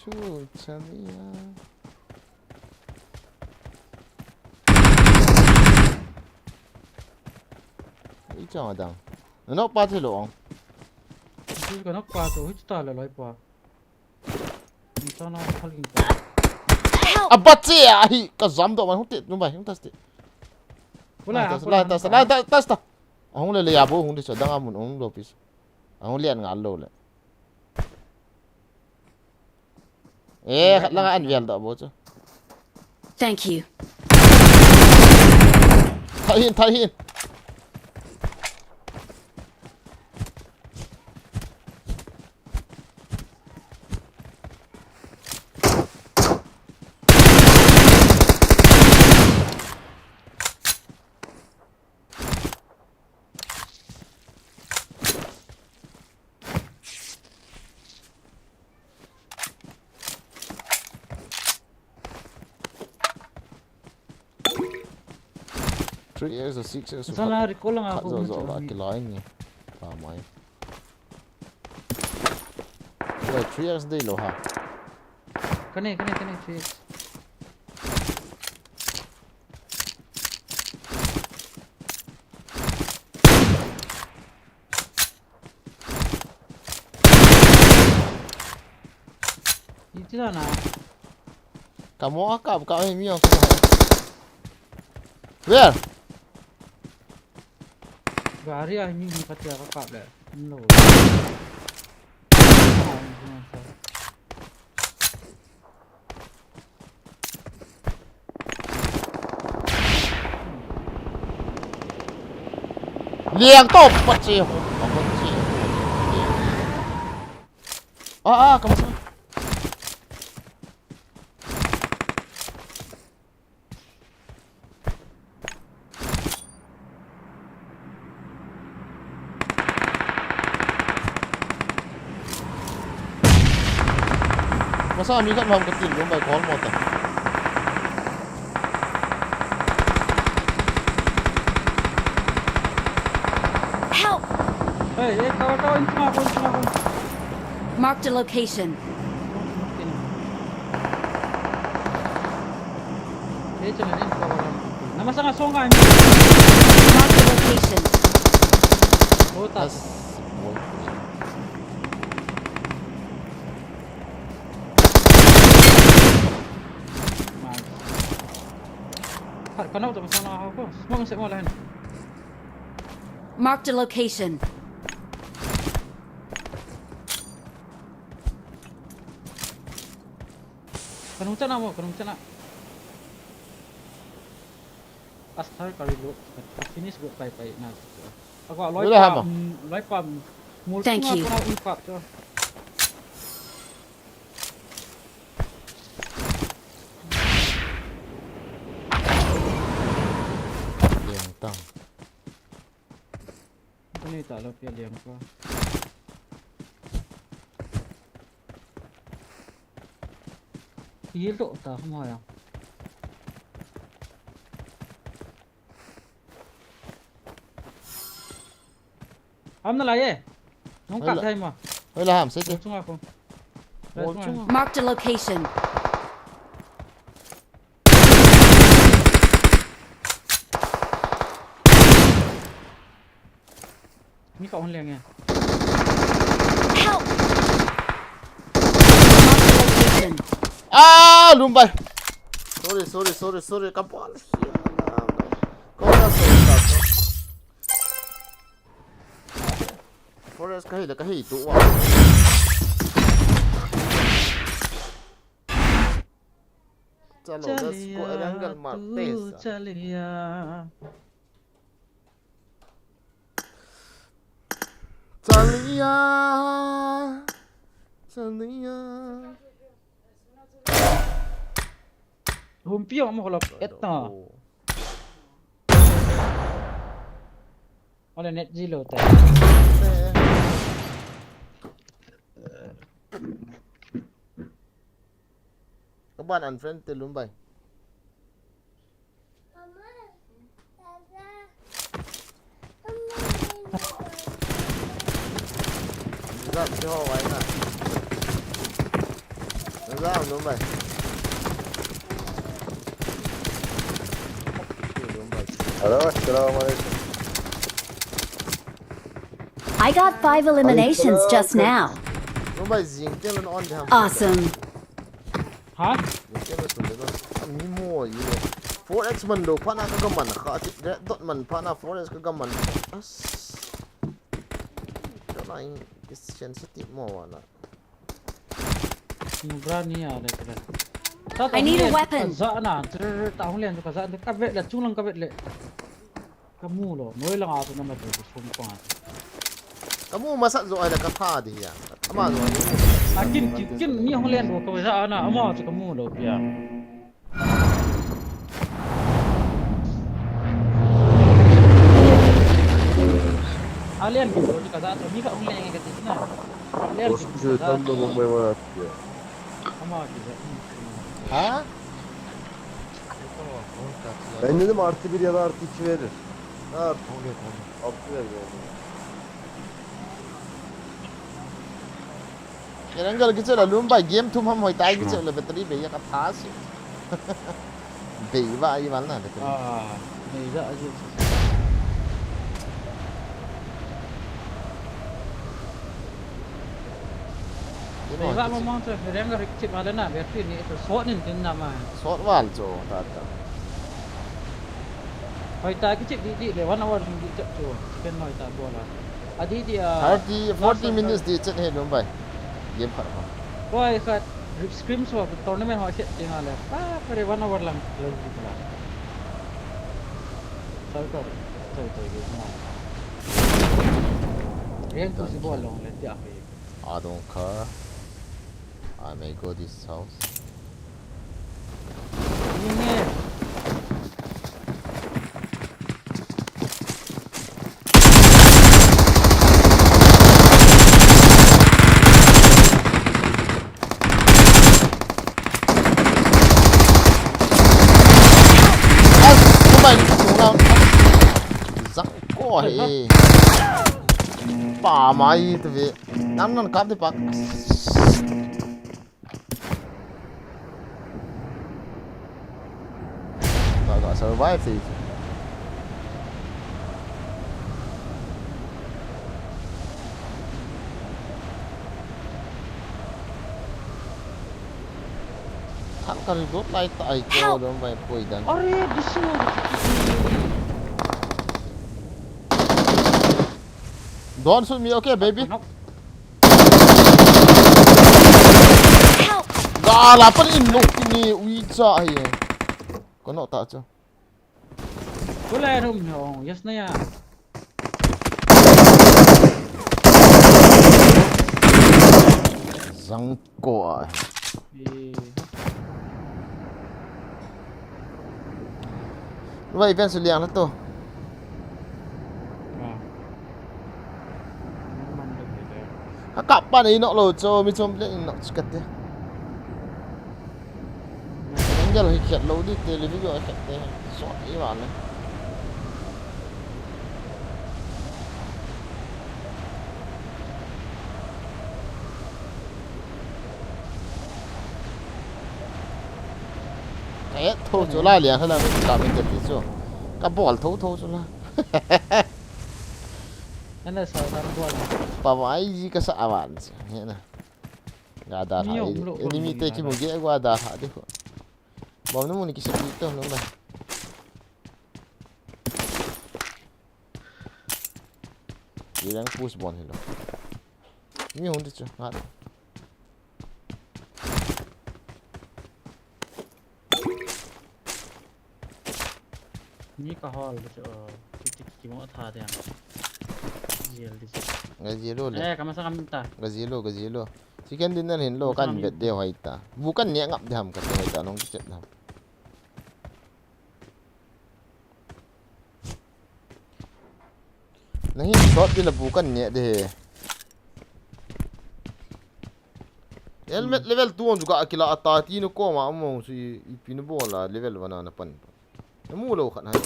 Chu, chalia. I chang adang. Nok pa thi lo ong. Chu ka nok pa to, hi ta la loi pa. Ni ta na phal ging ta. Help! A bat che a hi ka jam do man hung te, nu bai, hung tas te. Pula, lai tas, pula, lai tas, pula. Lai tas, tas ta. Ahung le le ya bo, hung de sa, dang amun, hung lo pis. Ahung lian ngal lo le. Eh, khat langa an vial doh bou chu. Thank you. Thal hin, thal hin. Three X or six X. Sala recall nga khat ko zo zo la kilai ni. Pa mai. Wait, three X dei lou ha. Kane, kane, kane, three X. Iti na na. Kamu akap kap hi mi ang. Where? Gari ah mi mi kati akap kap le. Lo. Liang to pache ho, pache. Ah, ah, kamu sa. Masa mi khat mam ka tin lum bai khol mo ta. Help! Hey, hey, kaw, kaw, in chunga, in chunga. Marked a location. Hey, chunga, in chunga. Namasanga songa. Marked a location. Hota. Khat kanau ta masang na ho ko. Smoke se mo la hin. Marked a location. Kanung chana mo, kanung chana. Asthar kari lo, ka finish go pai pai na. Ako loi pa, loi pa. Thank you. Ko na in pa to. Liang tang. Ito na italo kaya liang ko. Ilo ta, kamo ya. Ham na lai e. Nung kap thai ma. Hoi la ham, seke. Chunga ko. Marked a location. Ni ka on leng e. Help! Marked a location. Ah, lumbai. Sorry, sorry, sorry, sorry. Kapal. Kau dah sorry, sorry. Forest kahi la kahi tu wa. Chalo, let's go. Arangal mar pesa. Chalia. Chalia. Chalia. Humpi ang mo kolap. Eto. Ole net zero te. Kaban unfriend te lumbai. Zat si ho wai na. Zat lumbai. Hello, assalamu alaikum. I got five eliminations just now. Lumbai zing te lon on de ham. Awesome. Ha? Zing te lon on de. Mi mo yi. Four X man lo phat na ka gaman kha ti. Red dot man phat na four X ka gaman kha. As. Ka na in ki sensitive mo wa na. Brani a le tele. Ta ta I need a hung le weapon. Ka za na, tele ta hung le ka za ka vet le chung lang ka vet le. Ka mu lo, noi lang a tu na ma tu sum pa. Ka mu masat zo ai da ka pha di ya. Ama zo ai. A kin kin kin ni hung le ro ka za na, ama chu ka mu lo pia. Alien ki bol ka za to mi ka ung leng ka ti na. Alien ki bol ka za to. Ama ki za. Ha? Ben dedim artı bir ya da artı iki verir. Ha, artı, artı verir. Erangel kicheh la lum bai game thum ham hoi tai kicheh la battery bei ya ka tha si. Bei ba ai mal na battery. Ah, bei ba ai. Bei ba mo mo to Erangel kicheh ba le na battery ni to sot nin tin na ma. Sot val cho ta ta. Hoi ta kicheh di di le one hour sing di cheh cho. Chicken hoi ta bola. Adi di a. Thirty, forty minutes di chen he lum bai. Game khat ko. Koi khat scrim so tournament ho set ting ale. Pa pare one hour lang lang di pula. Sai kar, sai sai game na. Game to si bol long le ti a. I don't care. I may go this house. Zang ko he. Pa mai tu ve. Nan nan kap de pak. Ka, ka survive thei. Thang ka ri dot lai ta ai ko dom vai poi dan. Are, this is. Don't shoot me, okay, baby? Help! Ga la pan in nok ni ui cha hi. Ko nok ta chu. Ko lai rum no, yes na ya. Zang ko a. Eh. Vai ven su liang na to. Ah. Ka kap pa nei nok lo cho, mi chom le nok chikate. Angle hi khet lo di te, living room khet te. So i wa le. Ka et tho chu la lia khala mi ka mi te ti chu. Ka bol tho tho chu la. Ana sa kan bol. Pa vai ji ka sa avan. He na. Ga da ha. Enemy te ki mu ge ga da ha de ko. Bom na mu ni ki se pi to no ba. Ye dang push bon hilo. Mi hon de chu. Ha. Ni ka hol de chu. Ki ki ki mo tha de. Jel de chu. Nga jelo le. Eh, ka masa kam ta. Nga jelo, nga jelo. Chicken dinner hin lo kan bet de hoi ta. Bu kan ne ngap de ham ka te hoi ta nong ki chet ham. Nahi shot di la bu kan ne de he. Helmet level two on ka akila ata ti no ko ma mo si i pin bola level one na pan. Na mu lo khan hai.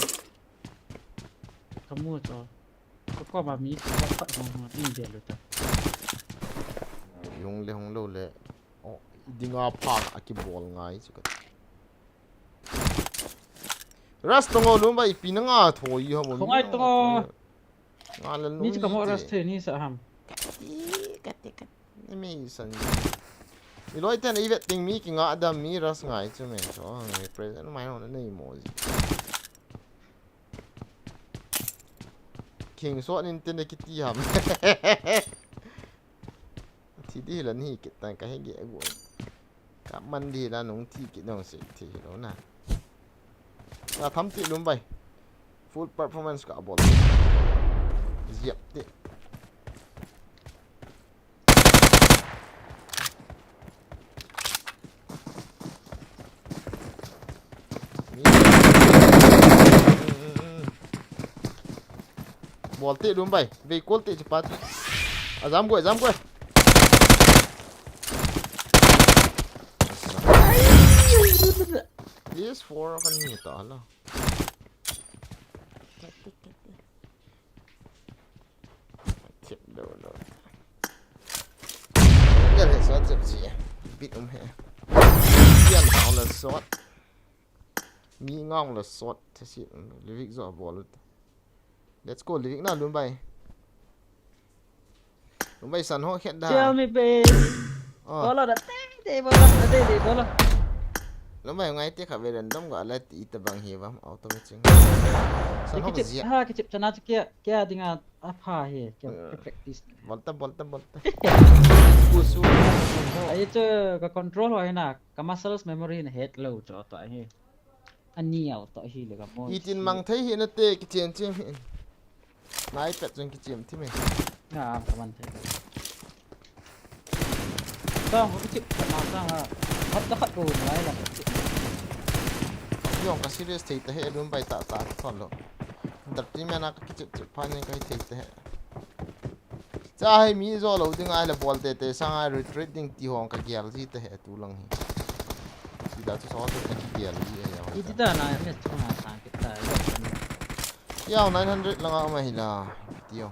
Ka mu to. Ka ko ba mi ka pa no no in de lo ta. Hung le hung lo le. Oh, dinga pha a ki bol ngai chu ka. Ras tongo lum ba ipi na nga thoi ho mo. Khongai tongo. Nga la lum. Ni chu ka mo ras the ni sa ham. Kati, kati, kati. Ni mi san. Mi loi ten i vet ting mi ki nga dam mi ras ngai chu me. So, ngai present mai ho na nei mo ji. King so nin ten ki ti ham. Thi di la ni ki tan ka he ge go. Ka man di la nung thi kit nung se thi lo na. Ka tham ti lum bai. Full performance ka bol. Ziap ti. Bol ti lum bai. Vei kol ti chipat. Ajam goi, ajam goi. This four kan ni ta la. Tip lo lo. Gel he sot jep ji. Bit um he. Pian hao la sot. Mi ngong la sot. Thasi. Livik jo bol. Let's go, Livik na lum bai. Lum bai san ho khet da. Tell me, baby. Oh. Bolo da te te, bolo da te te, bolo. Lum bai ngai te kha ve random ga la ti ta bang hi bam auto matching. San ho kichip zia. Ha, kichip chana chu kia, kia dinga apha hi, kia, eh, kia practice. Bolta, bolta, bolta. Kusu, kusu ho. Ai chu ka control ho hi na, ka muscles memory na het lo chu to hi. Ani auto hi le ka mo. Itin mang thei hi na te kichen chen hi. Nai pet jong kichim thim e. Nga, ka man thei. Tong, ko kichip, ka na tong a. Hap ta khat ko, ngai la. Yong ka serious thei ta he, lum bai ta ta thon lo. Dar ti me na ka kichip chip pha ni ka thei ta he. Cha hai mi jo lo ding ai la bol te te sang ai retreat ding ti hong ka gel ji ta he tu lang hi. Ti da chu so te ka gel ji e ya. Iti da na me chu na sang kita ya. Yau nine hundred langa um ahi la. Pitio.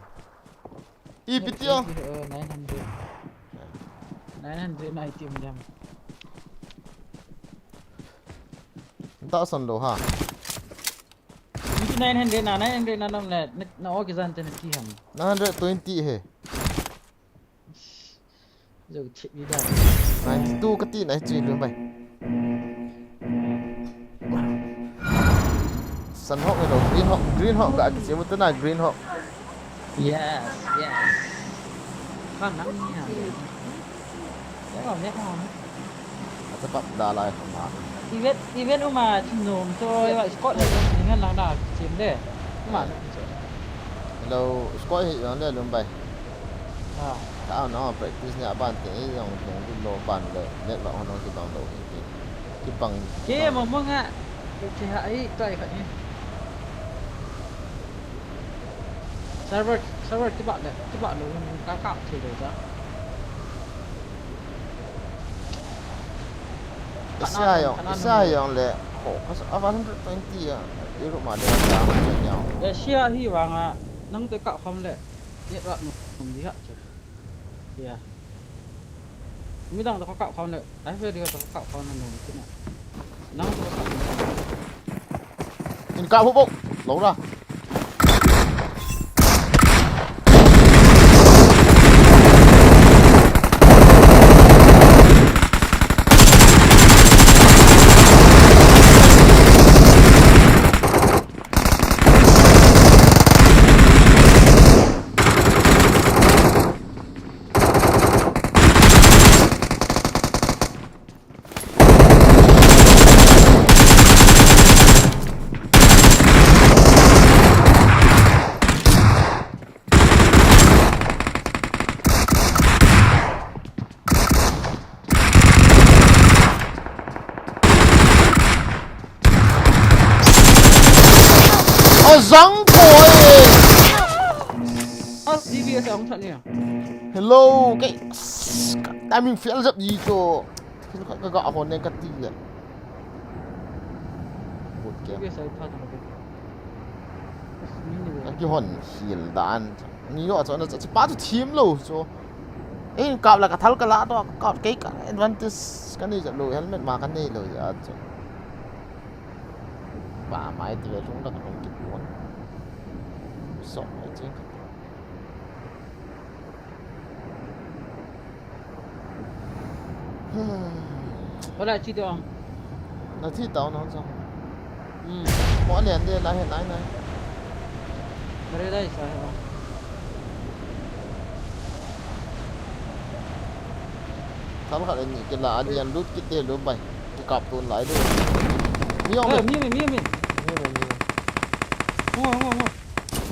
I pitio. Eh, nine hundred. Nine hundred na item jam. Ta san lo ha. Nine hundred na, nine hundred na nam le, na, na o kizan te na ki ham. Nine hundred twenty he. Zo chip ni da. Ninety-two ka ti na hi chui lum bai. Sun Hawk ni lo, Green Hawk, Green Hawk ka kichim u ta na, Green Hawk. Yes, yes. Kha nang ni ha. Ya, ya, ya. Ata pap da lai kha ma. Event, event uma chin nom to, ya, squad le ni ngan lang da kichim de. Uma. Hello, squad hi jong le lum bai. Ah. Ka na practice ni aban te, i jong nung du lo ban le, net ba hon ki bang lo hi. Ki bang. Ke mo mo nga. Ke ha ai tai kha ni. Server, server ti ba le, ti ba lo ka ka thei lo da. Asia jong, Asia jong le, ho, ka sa, a one hundred twenty a, Europe ma de ka sa ngai ka nyau. Asia hi vang a, nang te ka kham le, ye ra nu, di ha che. Ya. Mi dang te ka kham le, ai fe di ka kham le, nu ti na. Nang te ka kham le. In ka hu bo, lo ra. Azang boy. Ah, D B S ang than niya. Hello, guys. Timing fail jap ji to. Kisa ka, ka, ka hon ne ka ti le. Boot camp. Sige, sa itha to, okay. Ka kihon hil dan. Ni yo, cho na, cho, cho, pa to team lo, cho. Eh, kap la ka thal ka la to, kap kei ka advantage ka nei jap lo, helmet ma ka nei lo ja, cho. Pa mai ti ve chung da ka hon kit pon. So, mai ching ka. Hola, chi to ang. Na thi tao na chang. Hmm. Mo lian de la he nai nai. Mare dai sa he. Thal khat ani kila, ani an lut kit de lou bai. Kikap tun lai lou. Mi ong. Eh, mi, mi, mi, mi. Mi, mi, mi. Ngo, ngo, ngo.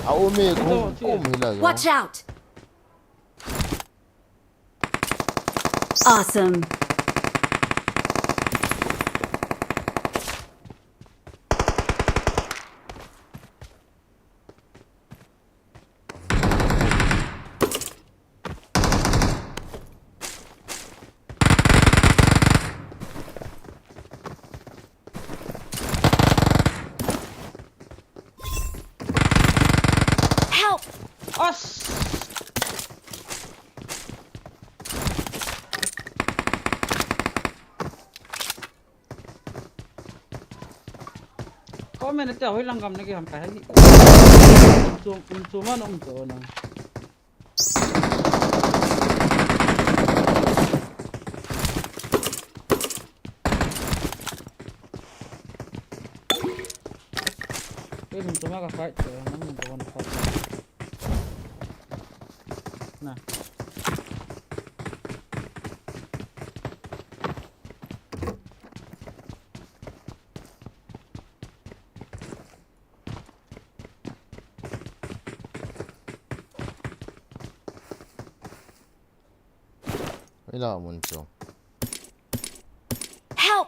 A um e, kum, kum hi la yo. Watch out! Awesome. Help! As! Comment ate hoi lang gam na ki ham ka hai. Chum, chum an um to na. Ei, mun tuma ka fight to, mun tuma ka fight. Na. Ila mun chu. Help!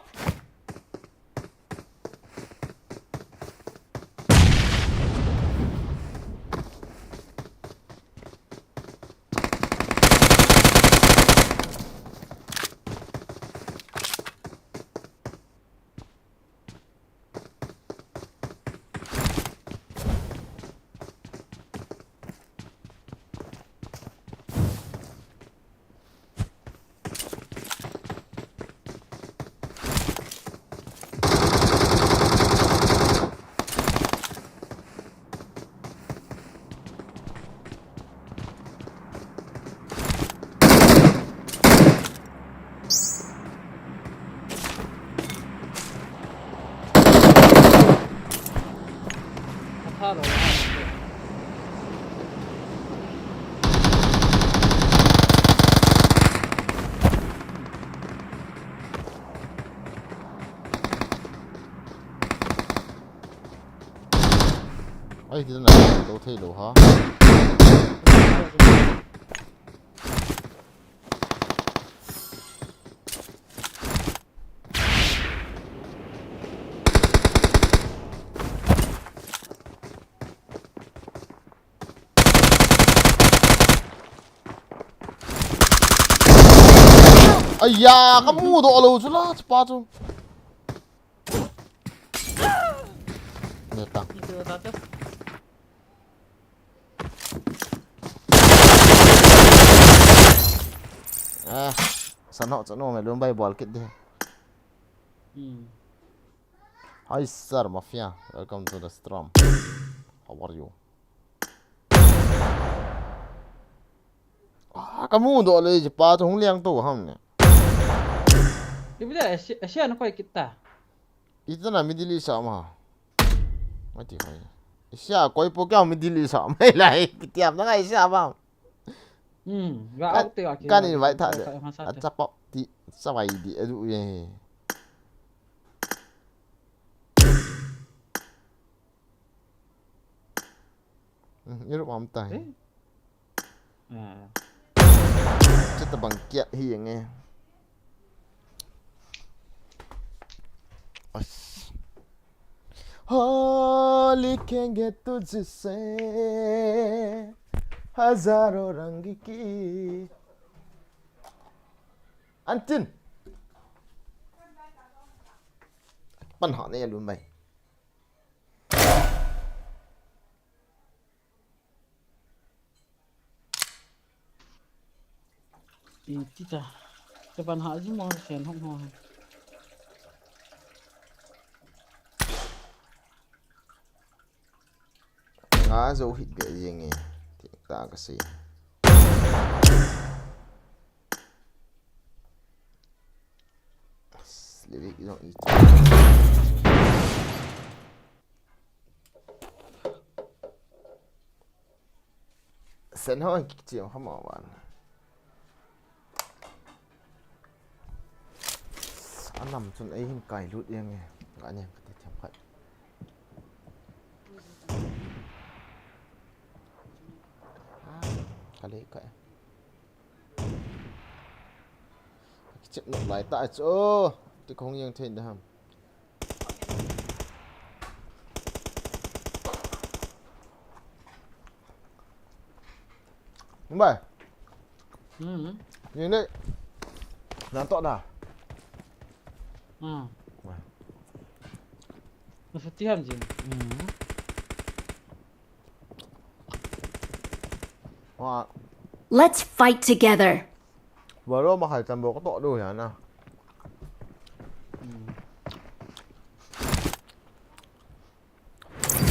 Ai, ti na, to thei lou ha. Aiya, ka mu doh lou chu la, chu pa chu. Ne ta. Ah, san ho chu no me lum bai bol kit de. Hmm. Hi, sir, Mafia. Welcome to the stream. How are you? Ah, ka mu doh le, ji pa chu hung liang to ham ne. Ibi da, Asia, Asia na koi kita. Ita na Middle East a ma. Mai ti hoi. Asia koi po kya Middle East a mai lai. Kitiam na ngai Asia ma. Hmm, ga Kan, out te ga ki kan ga invite ta ka de. Ka hasa A te. Chapa ti, chawai di, a du ye. Hmm, Europe am ta. Eh? Ah. Chata bang kia hi nge. As. Holi kenge tujhse hazaro rang ki. Antin. Pan ha ne lum bai. Iti ta. Te pan ha ji mo sen hong ho. Nga zo hit be jeng e. Ti ta ka sei. Lyric jong i. Sen ho ki chi ho ma wan. Anam chun ei hin kai lut jeng e. Ka neng kati themkhat. Ha, ka lei kai. Kichep nok lai ta chu. Ti kong jeng thei da ham. Mumbai. Hmm. Ni ne. Nan to da. Hmm. Wah. Masa tihan jin. Hmm. Wah. Let's fight together. Baro ma khai tambo ko to do ya na. Hmm.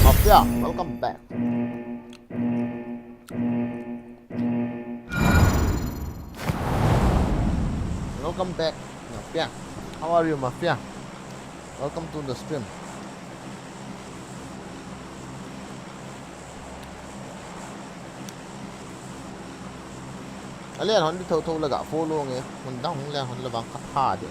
Mafia, welcome back. Welcome back, Mafia. How are you, Mafia? Welcome to the stream. Alen hon di tho tho la ga follow nge, hon dang hon le hon la bang khat ha de.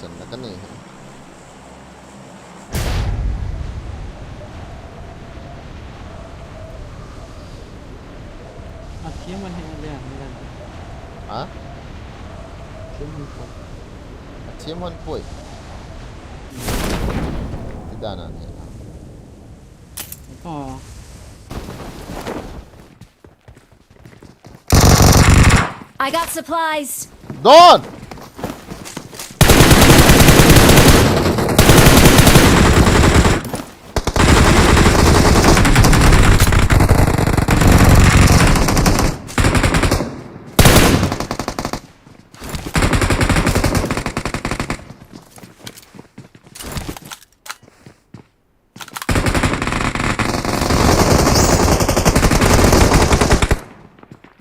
Sen na ka ni. A thiam an he le an le. Ha? Thiam an poi. A thiam an poi. Ti dan an he. Oh. I got supplies. Don!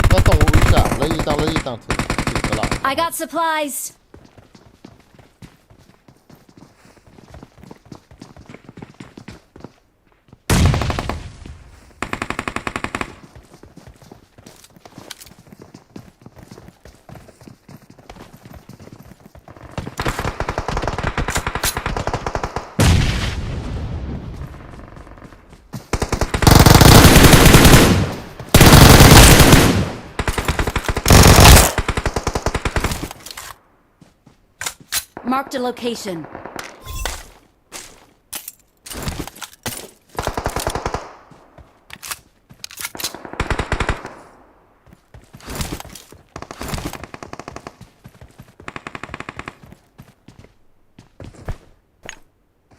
Ka tong u cha, lai tang, lai tang, thil, thil ka la. I got supplies. Marked a location.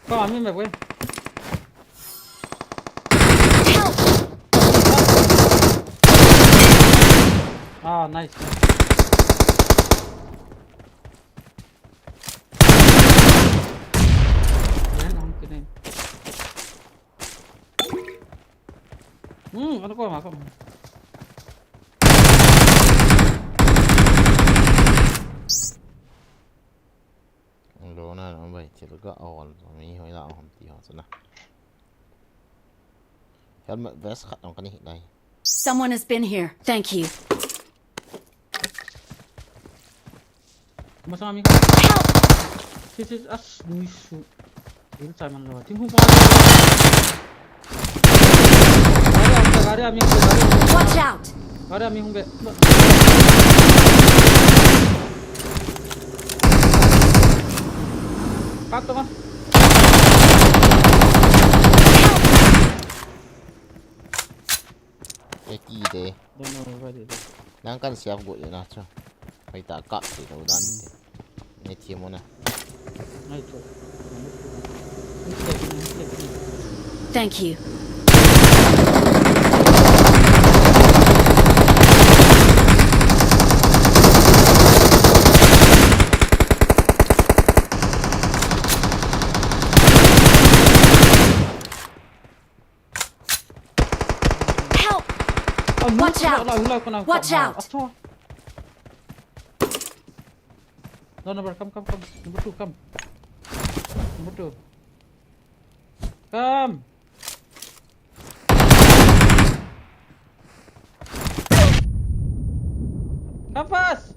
Come on, mi me, güey. Help! Ah, nice, nice. Yan, ang kinin. Hmm, ano ko, ako. Lo na, lo bai, thil ka ol, mi hoi la hom ti ho chuna. Helmet vest khat ong kani dai. Someone has been here. Thank you. Masang ami ka. Help! Sis, sis, as, nui su. Dil chai man lo. Ting hung pa. Gari, gari, ami, gari. Watch out! Gari, ami hung be. Kap to ma. Eki de. Don't know what it is. Nang kan siap go na cho. Hoi ta kap te lo dan te. Ne thi mo na. Thank you. Help! Watch out! Watch out! No, number, come, come, come. Number two, come. Number two. Come. Fast.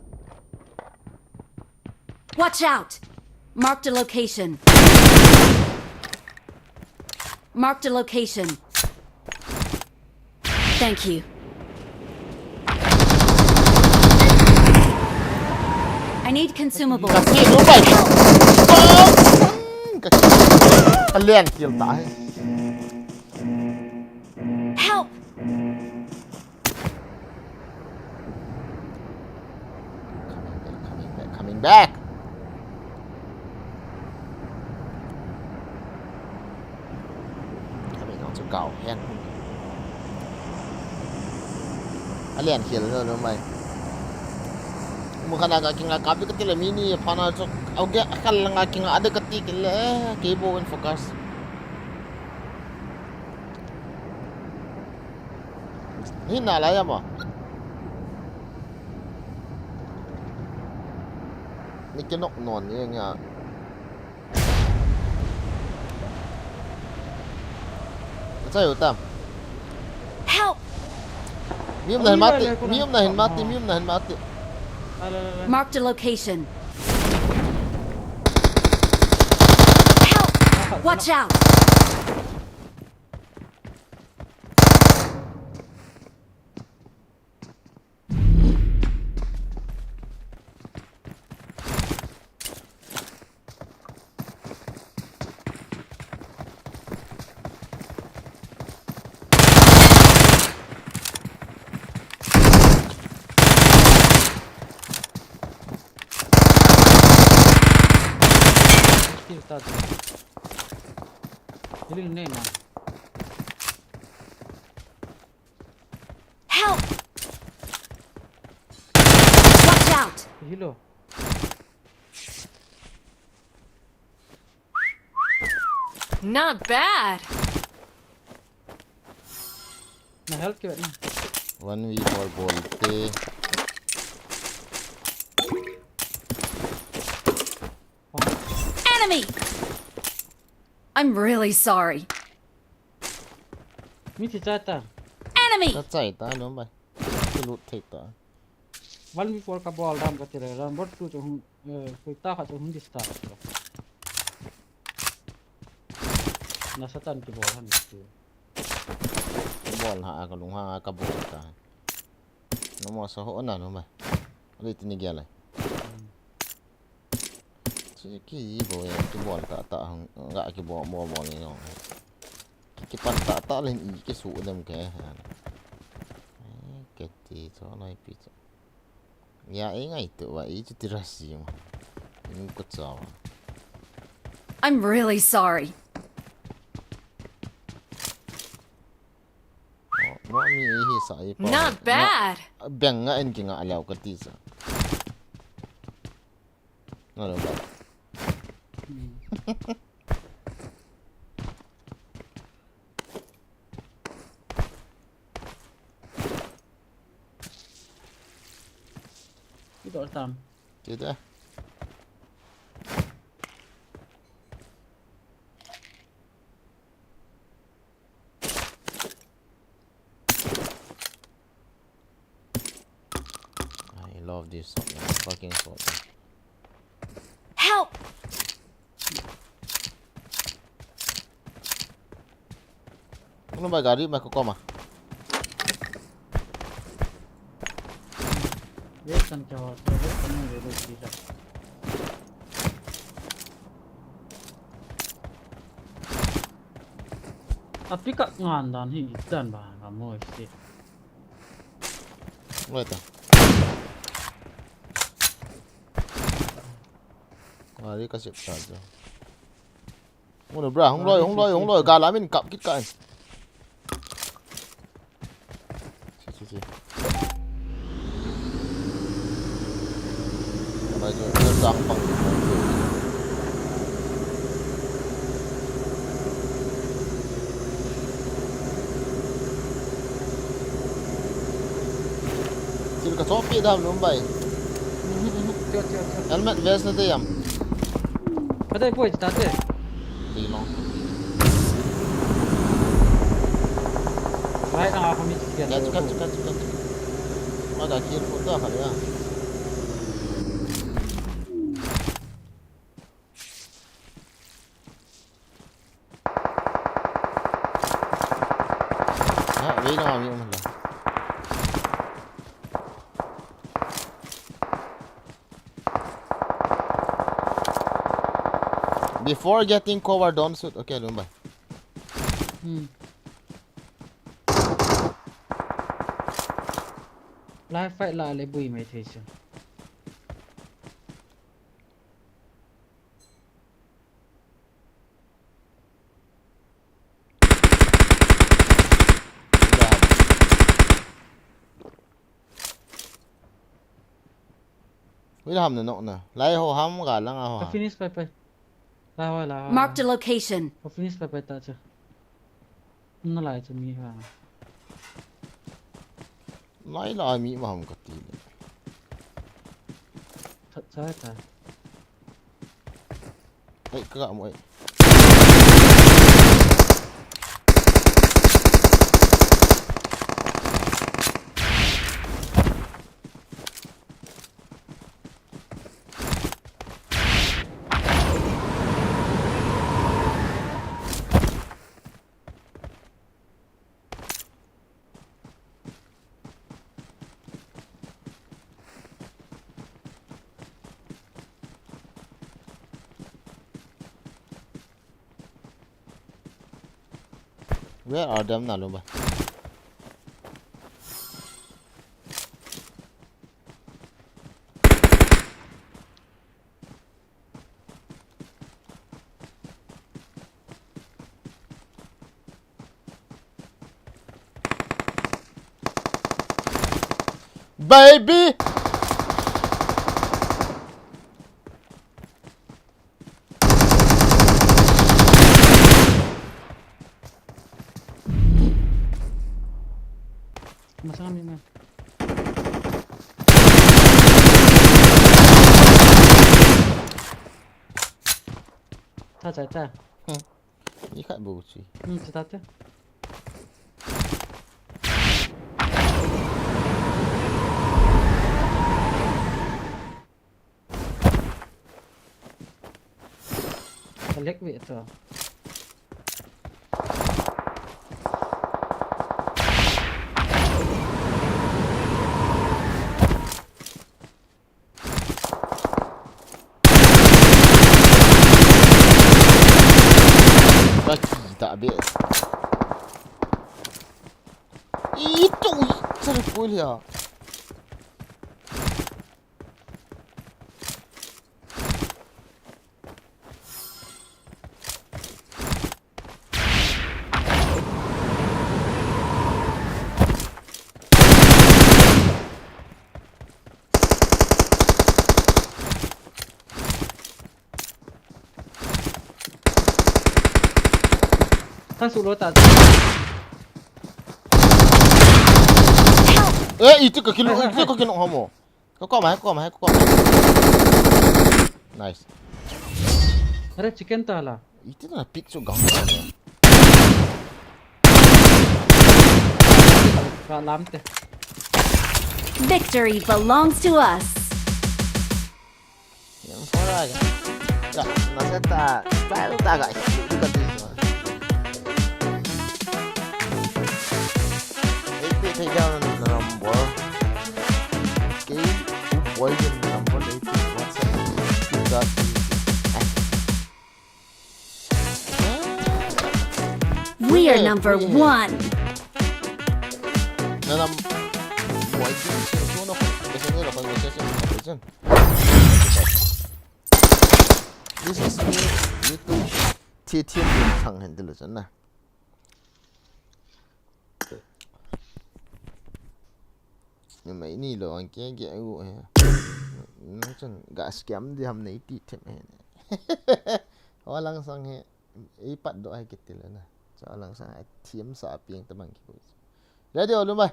Watch out! Marked a location. Marked a location. Thank you. I need consumables. Kasi, lumabay. Kasi, kalian kill tayo. Help! Coming back, coming back, coming back. Coming on to go hen. Alian hial lo lo mai. Mu khana ka kinga kapi ka tile mini phana chok. Au ge khal nga kinga ada ka ti kile. Kebo in focus. Ni na la ya ma. Ni ke nok non ni nga. Ka chai u tam. Help! Mi um na hin mati, mi um na hin mati, mi um na hin mati. Marked a location. Help! Watch out! Kill ta. Healing nahi na. Help! Watch out! Hilo. Not bad. Na help ke na. One v four bolte. Enemy! I'm really sorry. Mi thi cha ta. Enemy! Ka chai ta lo bai. Ki lut thei ta. One v four ka bol dam ka ti le, round bot tu chu hung, eh, koi ta kha chu hung disturb. Na Satan ki bol han tu. Bol ha ka lung ha ka bol ta. No mo sa ho na no bai. Ali ti ni gel ai. Hmm. Chi ki bo e, ki bol ta ta hung, ga ki bo, bo, bo ni no. Ki, ki pan ta ta len i ki su dem ke ha. Eh, ke ti cho nai pi cho. Ya, eh, ngai tu wa, i chu ti ra si ma. Ni ko cha wa. I'm really sorry. Oh, mo mi hi sa i pa. Not bad. Beng nga en ki nga liao ka ti sa. Nga lo ba. Hmm. Ito tam. Kita. I love this song, man. Fucking song. Help! Ano ba gari ma ko koma? Yes, kan kya ho, to yes, kan nahi, yes, yes. Api ka ngan dan hi dan ba ka mo si. Wait. Gari ka sip sa jo. Hung loi, bra, hung loi, hung loi, hung loi. Gala min kap kit ka. Si, si, si. Bai jo, jo jang pang. Sil ka chopi dam lum bai. Helmet vest na te yam. Ka dai poi ta te. Di long. Right now, kami si. Kat, kat, kat, kat. Ma ka kill photo ka ya. Kei langa mi um la. Before getting cover, don't shoot. Okay, Lumbai. Hmm. Live fight la le bui mai thei chu. Ui, ham na nok na. Lai ho ham ga lang a ho Ka ham. Finish pai pai. La ho, la ho. Marked a location. Ka finish pai pai ta chu. Na lai chu mi ha. Lai la mi ma ham ka ti le. That cha ta. Ai, ka ga mo ai. Where are them na Lumbai? Baby! Masang ni na. Ta cha cha. Hmm. Ni khat bu chi. Hmm, cha ta cha. Ka lek ve to. Ka ki ta be. Itu, i, sar ko liya. Thang su lo ta. Eh, itu ka kilo, itu ka kilo hamo. Ko ko mai, ko mai, ko mai. Nice. Are chicken ta la. Iti na pick chu gang. Ka lam te. Victory belongs to us. Yang fora ga. Ga, na se ta, style ta ga. Ka ti. Ei, te, te, ga, na number. Okay, two poison number, eight, what's up? Two dot two. We are number one. Na nam, boy, this is me, YouTube, T T M thang hen dilu chun na. Numei ni lo ang ke ke u he. Nang chun ga scam di ham nei ti them he. Ho lang sang he. Ei pat do ai kiti le na. Cho lang sang ai thiam sa piang ta mang ki ko. Ready ho Lumbai.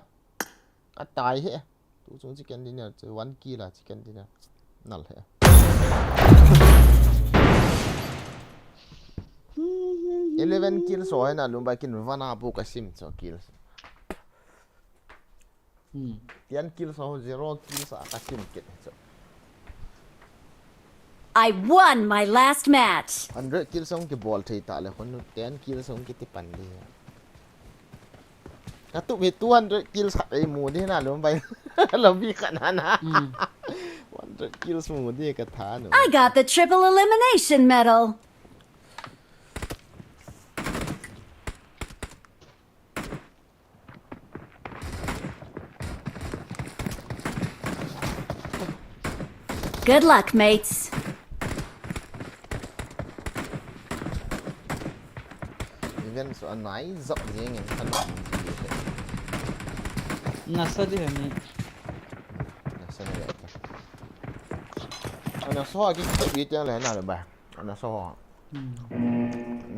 A tai he. Tu chung chicken dinner chu one kill a chicken dinner. Nal he. Eleven kills ho he na Lumbai kin vana bu ka sim cho kills. Hmm. Ten kills ho, zero kills a ka sim kit cho. I won my last match. Hundred kills hung kibol thei ta le khun ten kills hung kiti pan di. Katup hi two hundred kills khat ei mu di na lom bai. Lom bi khat na na. Hmm. Hundred kills mu di ka tha nu. I got the triple elimination medal. Good luck, mates. Event chu anai zop jeng in khan. Nasa di ni. Nasa ni. Ana so a ki ki bi tiang le na le ba. Ana so. Hmm.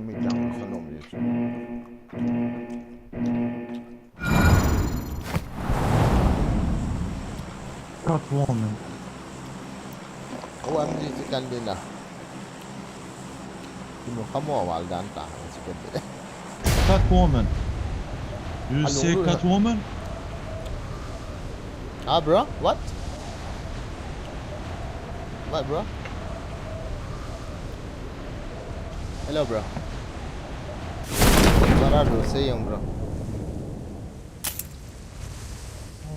Mi jang sa nom ye chu. Catwoman. O M G si kan din da. Kimo kamo wal dan ta si kan din. Catwoman. You say Catwoman? Ah, bro? What? What, bro? Hello, bro. What are you saying, bro?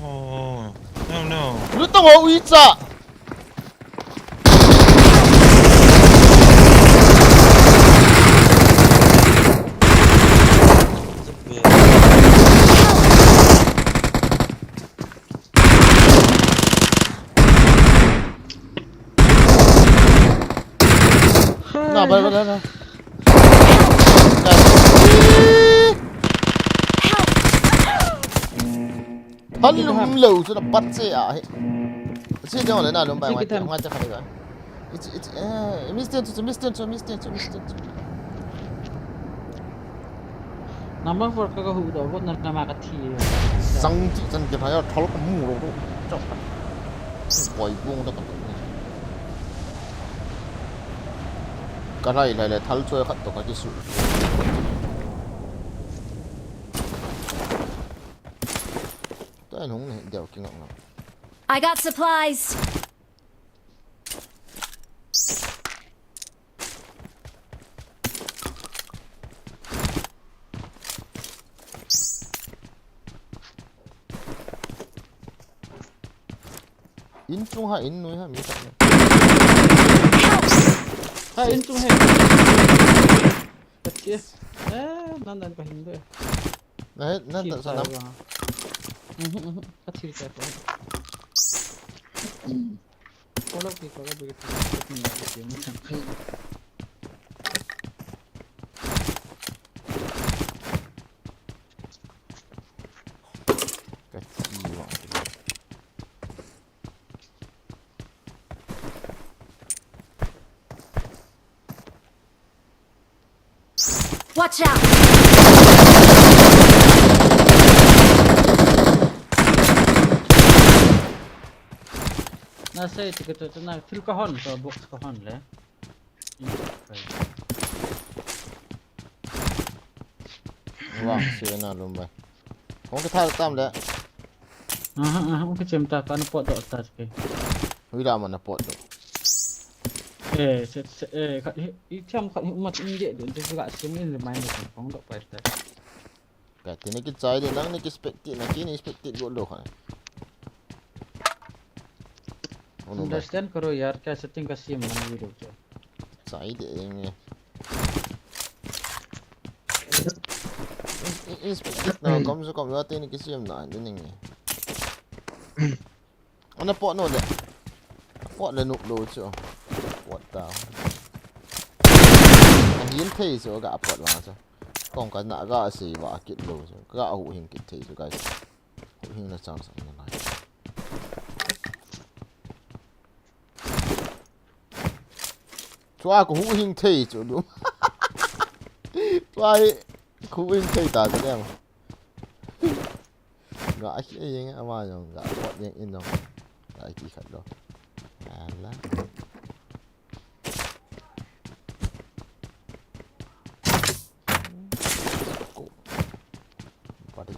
Oh, no, no. Lutang ho uicha. Na, bye, bye, bye. Hal lum lo chu na pat che a hi. Si de le na lum bai. Ngai cha kha ga. It's, it's, eh, miss ten chu, miss ten chu, miss ten chu, miss ten chu. Number four ka ka hu do, got na na ma ka thi. Sang chi chan ke thaya thol ka mu lo do. Chok. Poi bung da ka. Ka lai lai le thal choi khat to ka ki su. To en hung ne deu ki ngak ngak. I got supplies. In chung ha, in noi ha, mi tak na. Ha, in chung he. Ka chia. Eh, nan nan ka hin de. Na he, nan ta sa nam. Mhm, mhm. Ka chia ta ko. Ko lo ki, ko lo ki. Ka chia. Watch out! Na sei ti ka to na thil ka hon to box ka hon le. Wa, se na lum bai. Kong ka thal tam le. Aha, aha, okay, chem ta, ka na pot do ta ke. Hui la ma na pot do. Eh, se, se, eh, ka, i, i thiam ka, i umat in de, de, de, ka sim in remind de, kong do pa ta. Ka ti na ki chai de, nang ni ki spec ti, na ki ni spec ti lo lo ka. Understand karo yaar, kya setting ka sim man video ke. Chai de eng e. Inspect na kom so kom yo tin ki sim na ni ning e. Ana pot no le. Pot le nuk lo chu. Pot ta. Ahin thei chu ga pot wa chu. Kong ka na ga sei wa kit lo chu. Ga hu hing kit thei chu guys. Hu hing na chang sang na lai. Chua ko hu hing thei chu lu. Chua hi ko hu hing thei ta ka dem. Ga a khi yeng ama yong ga pot yeng in yong. Ga a khi khat lo. Ala. Ko. Pati.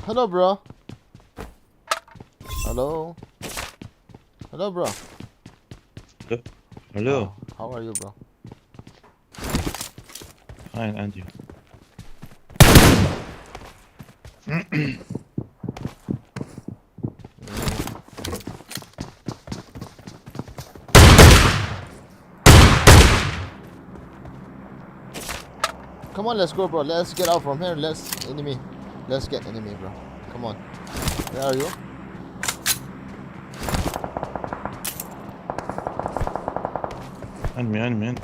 Hello, bro. Hello? Hello, bro. Hello? Hello? How are you, bro? Fine, and you? Come on, let's go, bro. Let's get out from here. Let's enemy. Let's get enemy, bro. Come on. Where are you? Enemy, enemy, enemy.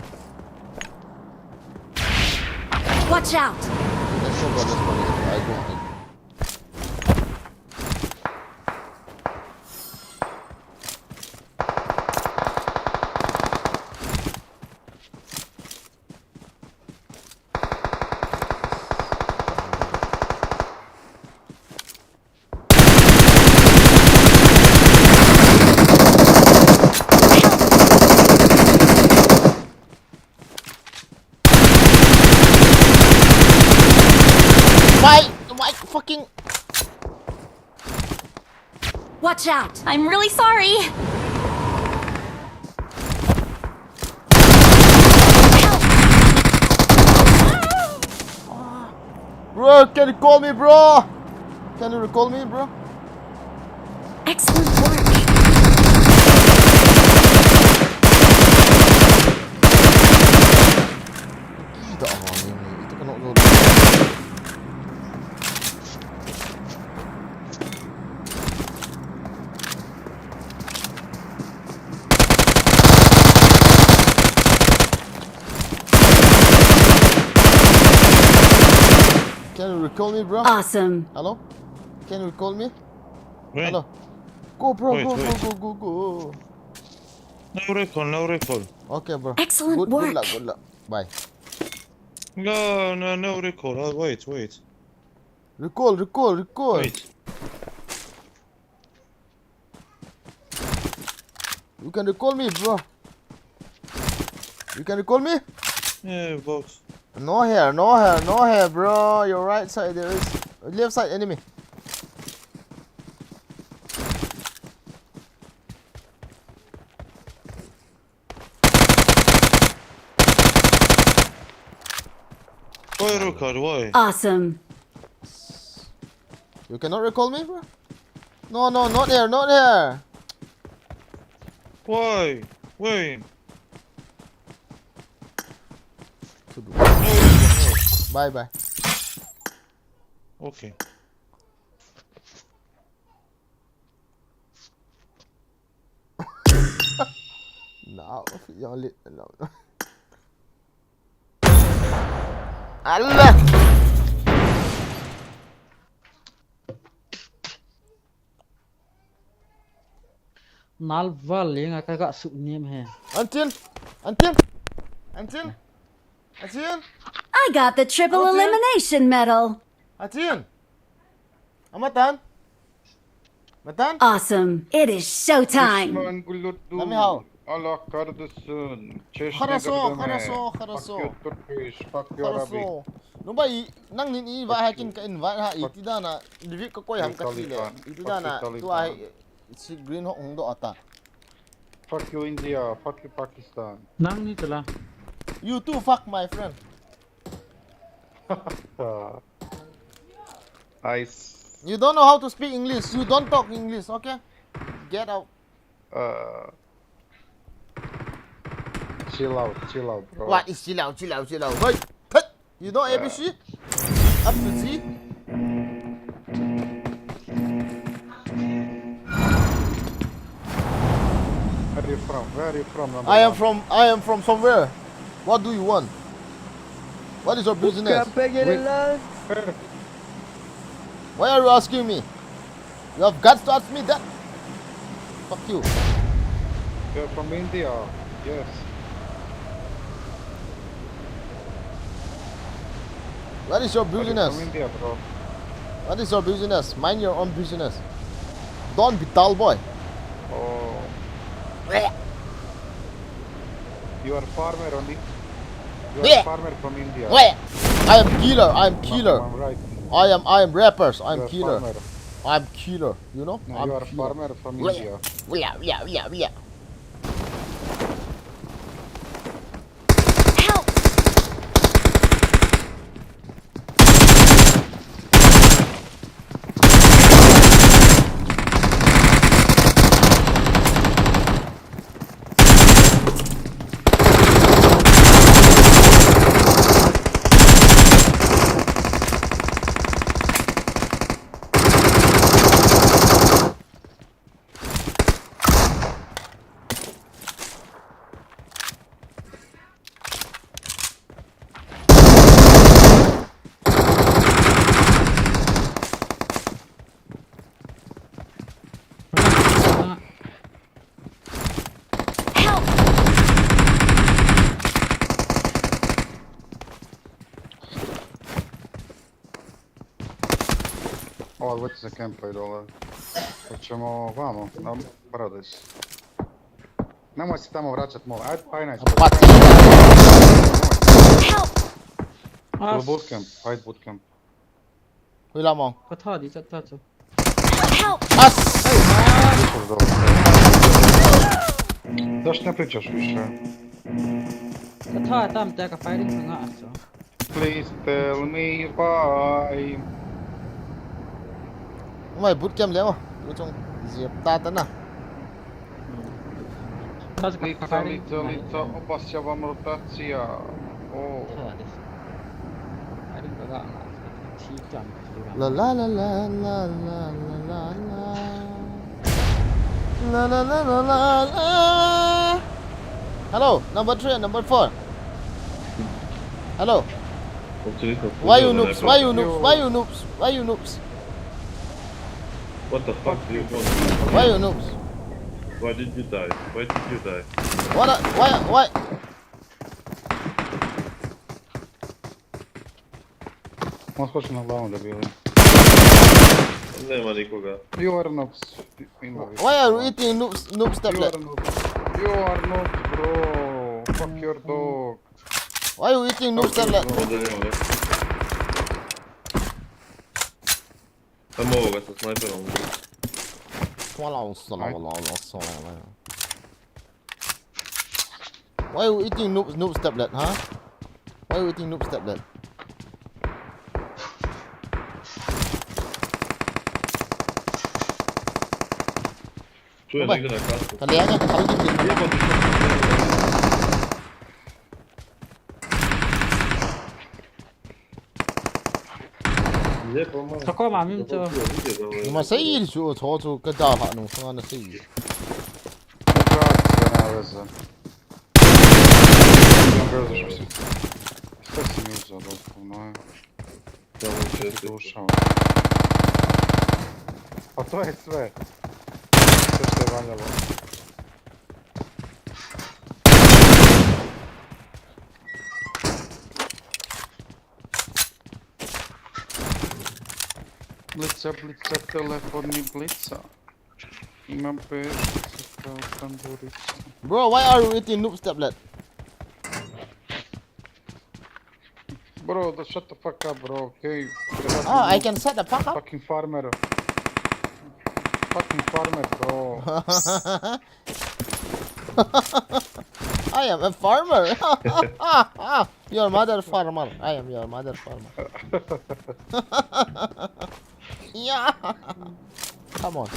Watch out! Let's go, bro. Let's go. Let's go. I go. I go. My, my fucking. Watch out! I'm really sorry! Bro, can you call me, bro? Can you recall me, bro? Excellent work! Ih, dah, ah, ini, itu kena dulu. Can you recall me, bro? Awesome. Hello? Can you recall me? Wait. Hello? Go, bro, Wait, go, wait. go, go, go, go. No recall, no recall. Okay, bro. Excellent Good, good work. Luck, good luck. Bye. No, no, no recall. Oh, wait, wait. Recall, recall, recall. Wait. You can recall me, bro. You can recall me? Yeah, box. No here, no here, no here, bro. Your right side there is. Left side enemy. Why recall? Why? Awesome. You cannot recall me, bro? No, no, not here, not here. Why? Wait. To do. No, no, no. Bye bye. Okay. Now, you lit. No. Allah. Nalval lenga kaga suhnem he. Antin, Antin, Antin, Antin, I got the triple Okay. Elimination medal. Antin. Amatan. Matan. Awesome. It is showtime. Düşman gulludu. Let me help. Allah kahretsin. Çeşme Хорошо, gördüm хорошо, he. хорошо. Fuck you, Turkish. Fuck you, Arabic. Хорошо. Nobody, nang nin i va hacking ka invite ha, iti dana, David ka koi ham ka ti le. Iti dana, tu ai, si green hawk hung do ata. Fuck you, India. Fuck you, Pakistan. Nang ni tala. You too, fuck my friend. Ah. Ice. You don't know how to speak English. You don't talk English, okay? Get out. Uh, chill out, chill out, bro. What is chill out, chill out, chill out? Hey, hey, you know A B C? Up to Z? Where are you from? Where are you from, number I am one? From, I am from somewhere. What do you want? What is your business? Where? Why are you asking me? You have guts to ask me that? Fuck you. You're from India. Yes. What is your Are you business? From India, bro. What is your business? Mind your own business. Don't be dull boy. Oh. You are farmer only. You are Yeah. Farmer from India. Where? I am killer. I am Am I- killer. Am I right? I am, I am rappers. I am You are killer. Farmer. I'm killer, you know? No, I'm you are killer. Farmer from India. Help! Oh, what is the camp, idol? Почему vamos? Nam brades. Nam se tamo vraćat mol. Ajde, ajde, ajde. Help! Bootcamp, ajde bootcamp. Hui la mong. Katha di chat ta chu. Help! As! Daš ne pričaš više. Katha tam te ka firing nga aso. Please tell me why. Mai bootcamp le o. Tu chung ziep ta ta na. Litsa, litsa, litsa, obasjava rotacija. O. La la la la la la la la la. La la la la la la. Hello, number three and number four. Hello. Why you noobs? Why you noobs? Why you noobs? Why you noobs? What the fuck do you want? Why you noobs? Why did you die? Why did you die? What? A, why? Why? Mos hoću na glavu da bili. Nema nikoga. You are noobs. Why are you eating noobs, noobs tablet? You are noobs. You are noobs, bro. Fuck your dog. Why are you eating noobs tablet? Fuck your dog. Onda nema. Samo ovoga sa snajperom. Why you eating noobs, noobs tablet, huh? Why you eating noobs tablet? Čuj, negdje na kasu. Ka lenge, ka lenge. Jebo, ti. Jebo, man. Tako ma min to. Numa sei chu, chu, chu, ka da ha nung sanga na sei. Ka da ha nung sanga na sei. Što si mi uzeo dopunu? Ja, ovo je ti duša. Pa to je sve. Sve što je valjalo. Blica, blica, telefon mi blica. Imam pe, kao tandurica. Bro, why are you eating noob's tablet? Bro, the, shut the fuck up, bro, okay? Ah, I can shut the fuck up? Fucking farmer. Fucking farmer, bro. I am a farmer. Your mother farmer. I am your mother farmer. Yeah. Come on.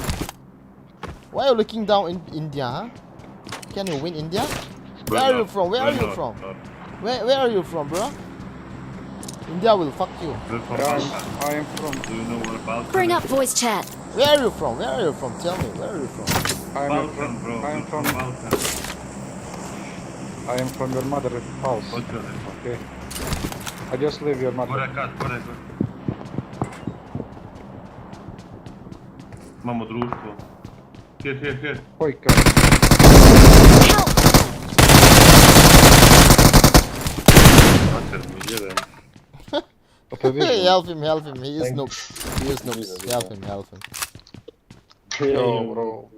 Why are you looking down in India, huh? Can you win India? Where are you from? Where are you from? Where, where are you from, bro? India will fuck you. We're from Balkan. I am from. Do you know where Balkan is? Bring up voice chat. Where are you from? Where are you from? Tell me, where are you from? I am Balkan, from, bro. I am from Balkan. I am from your mother's house. What your name? Okay. I just leave your mother. Bora kat, bora kat. Imamo društvo. Here, here, here. Oj, ka. Mater, mi jebem. Hey, help him, help him. He is noob. He is noob. Help him, help him. Yo, bro.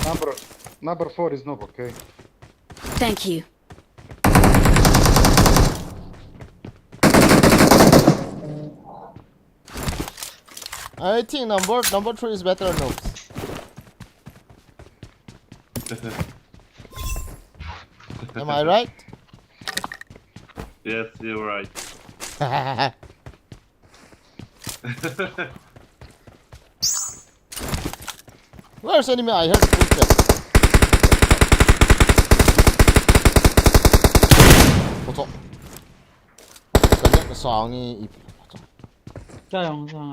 Number, number four is noob, okay? Thank you. I think number number three is better, noobs. Am I right? Yes, you're right. Where's enemy? I heard footsteps. Hold on. Sa net na song i. Cha yong sa.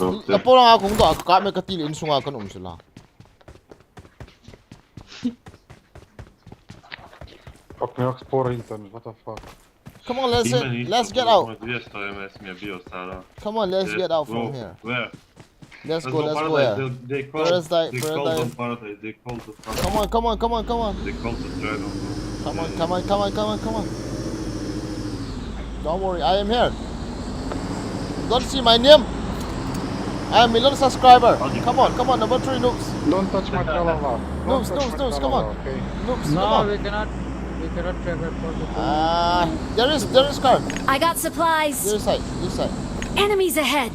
Apo lang akong to, akame katil in sunga kan umsula. Fuck me, explore internet, what the fuck? Come on, let's let's get out. Две стоимость мне бьёт, Сара. Come on, let's get out from Go. here. Where? Let's Let's go, go let's go. Paradise. Yeah. They, they called, Paradise, they called Paradise. on Paradise. They called on Paradise. Come on, come on, come on, come on. They called the dragon. Come on, come on, come on, come on, come on. Don't worry, I am here. Don't see my name. I am million subscriber. Come on, come on, number three, noobs. Don't touch my Tralala. Don't Noobs, touch noobs, my noobs, come on. Tralala, okay? Noobs, come No, on. We cannot. We cannot travel for the. Ah, there is there is car. I got supplies. This side, this side. Enemies ahead.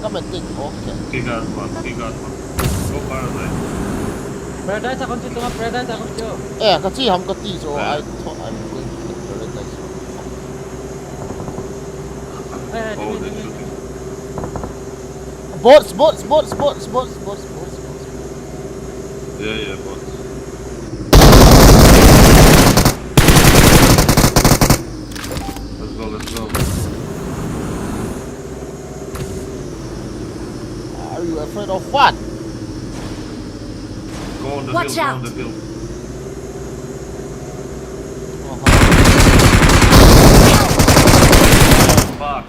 Come and take. Okay. He got one. He got one. Go Paradise. Paradise ako dito nga, Paradise ako dito. Eh, kachi ham kati, so I thought I'm going to get Paradise. Eh, Oh, dito, they're dito. Shooting. Bots, bots, bots, bots, bots, bots, bots, bots. Yeah, yeah, bots. Let's go, let's go. Are you afraid of what? Go on the Watch hill, go on out. The hill. Uh-huh. Fuck.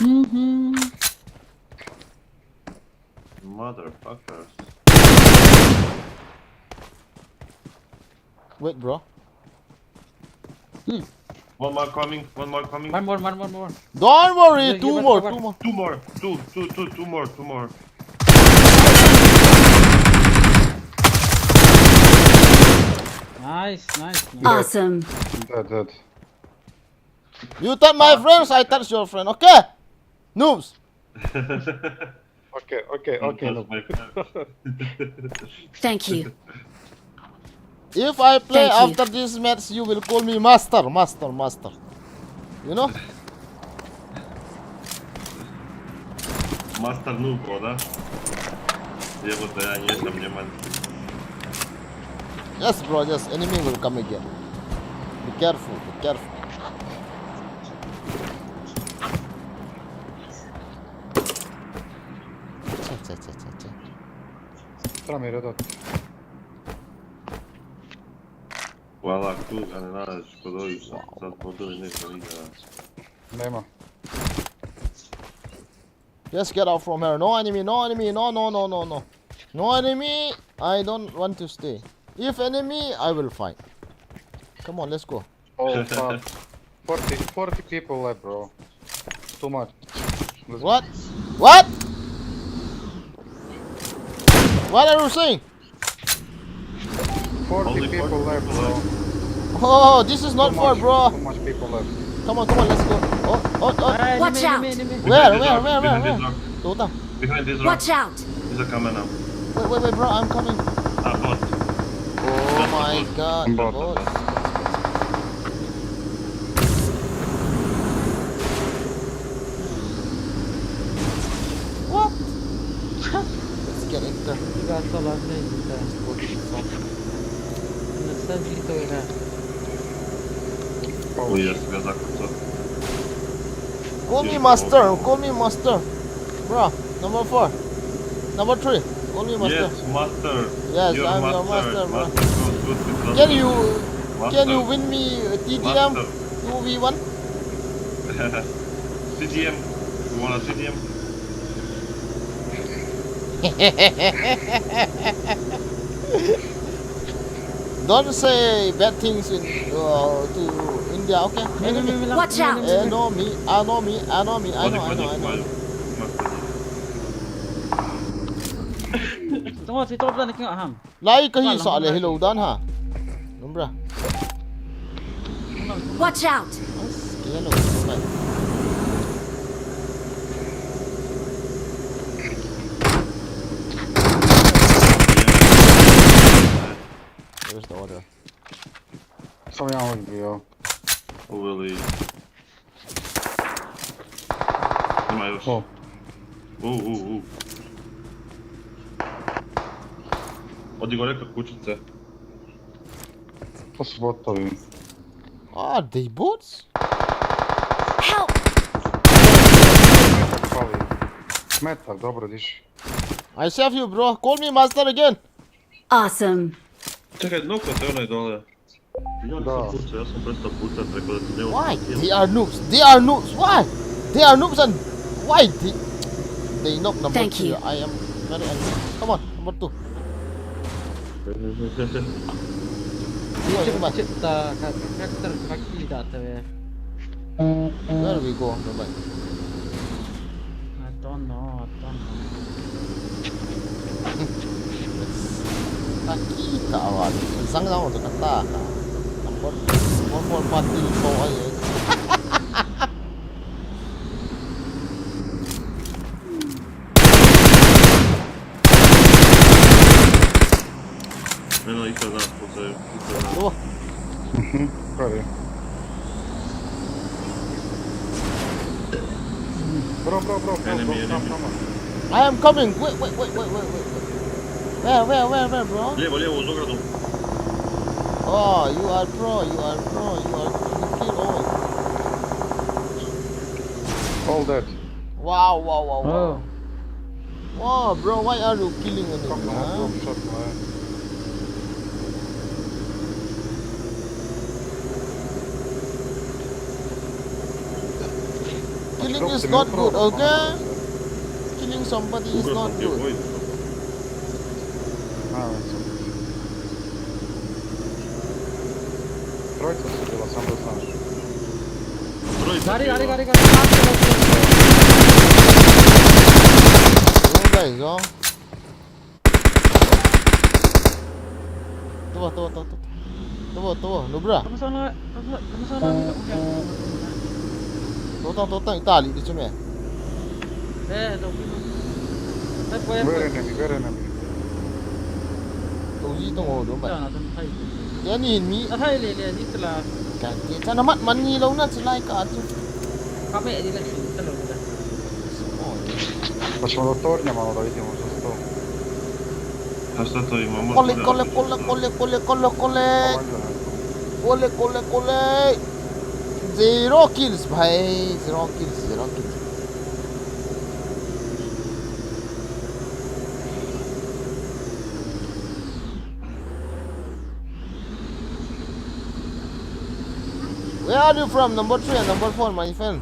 Mm-hmm. Motherfuckers. Wait, bro. Hmm. One more coming, one more coming. One more, one more, more. Don't worry, Yeah, two yeah, more, but- two more. Two more, two, two, two, two, two more, two more. Nice, nice, nice. Awesome. Dead, dead. You touch my friends, I touch your friend, okay? Noobs. Okay, okay, okay, That's look. My friend. Thank you. If I play Thank you. After this match, you will call me master, master, master. You know? Master noob, bro, да? Я вот, да, не, там не ман. Yes, bro, yes, enemy will come again. Be careful, be careful. Cha, cha, cha, cha, cha. Tara mere dot. Valla, tu, ana, na, škodović, sad podovi neko liga. Nema. Just get out from here. No enemy, no enemy, no, no, no, no, no. No enemy, I don't want to stay. If enemy, I will fight. Come on, let's go. Oh fuck. forty, forty people left, bro. Too much. Let's go. What? What? What are you saying? forty Only people forty left, people bro. left. Oh, this is not Too fair, much, bro. Too much people left. Come on, come on, let's go. Oh, oh, oh. Ah, Watch enemy, out. Enemy, enemy. Where, Behind this where, rock, where, where, behind this where? rock. Tota. Behind this rock. Watch out. He's a coming now. Wait, wait, wait, bro, I'm coming. Ah, bot. Oh my god, Bot. Bots. What? Let's get in there. Tiga salah ni kita. Nasab itu ya. Ой, я себя закрутил. Call me master, call me master. Bro, number four. Number three, call me master. Yes, master. Yes, Your I'm your master. Master, bro. Master goes good with Can us. you Master. Can you win me uh, T D M Master. two v one? T D M. You wanna T D M? Don't say bad things in uh, to India, okay? Enemy, enemy, Enemy. Watch out. Eh, know me, I know me, I know me, I know, I know, I know. Master. Tunggu, si Top dan, tengok, ham. Lai kahi sa le hello dan ha. Numbra. Watch out! Kilo, bhai. Where's the other? Someone with you. Oh, really? Ima još. O. U, u, u. Odi gore kod kućice. To su botovi. Are they bots? Help! Metak pali. Metak, dobro, diš. I save you, bro. Call me master again. Awesome. Čekaj, nokao te onaj dole. Ja nisam pucao, ja sam prestao pucat, rekao da ti ne... Why? They are noobs. They are noobs. Why? They are noobs and why they, they knock number three? I am very angry. Come on, number two. Where we go? Bye bye. I don't know, I don't know. Takita awa, sang sang tu kata ka. Number, number four party ko ay. Ano, isa na, isa na. Ano? Mhm, kare. Bro, bro, bro, bro, enemy, bro, enemy. Come, come on. I am coming. Wait, wait, wait. Where, where, where, where, bro? Lijevo, lijevo, uz ogradu. Oh, you are pro, you are pro, you are pro. You kill all. All dead. Wow, wow, wow, wow. Oh. Wow, bro, why are you killing anyone, huh? Killing is not good, okay? Killing somebody is not good. Trojica su bila, samo da znaš. Trojica su bila. Gari, gari, gari, gari. Guys, oh. Tuvo, tuvo, tuvo, tuvo. Tuvo, tuvo, nubra. Tuvo, tuvo, tuvo, tuvo. Itali, di chumi. Eh, tuvo. Where enemy, where enemy? Tuvo, tuvo, tuvo. Ani mi. Athai le le ni tla. Ka ti chana mat man ni lo na chilai ka chu. Ka me di la chu ta lo da. Почему-то торня мало, видимо, уже сто. Куле, куле, куле, куле, куле, куле, куле. Kule, kule, kule. Zero kills, bhai. Zero kills, zero kills. Where are you from? Number three and number four, my friend.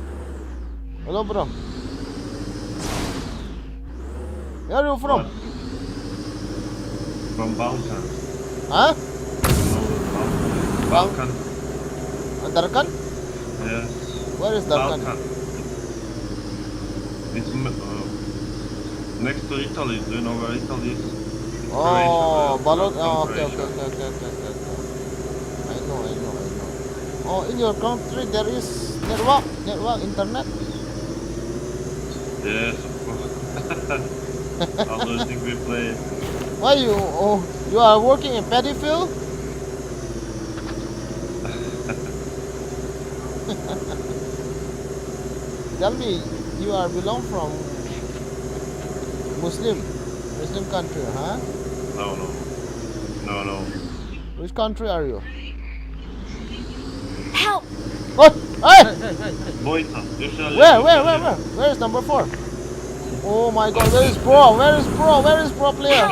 Hello, bro. Where are you from? From Balkan. Huh? Balkan. Darkan? Yes. Where is Darkan? Balkan. It's next to Italy. Do you know where Italy is? Oh, Balot. Oh, okay, okay, okay. I know, I know, I know. Oh, in your country there is network, network, internet? Yes, of course. How do you think we play? Why you, oh, you are working in paddy field? Tell me, you are belong from Muslim, Muslim country, huh? No, no. No, no. Which country are you? Help! What? Hey! Hey, hey, hey, hey. Where, where, where, where? Where is number four? Oh my God, where is pro? Where is pro? Where is pro player?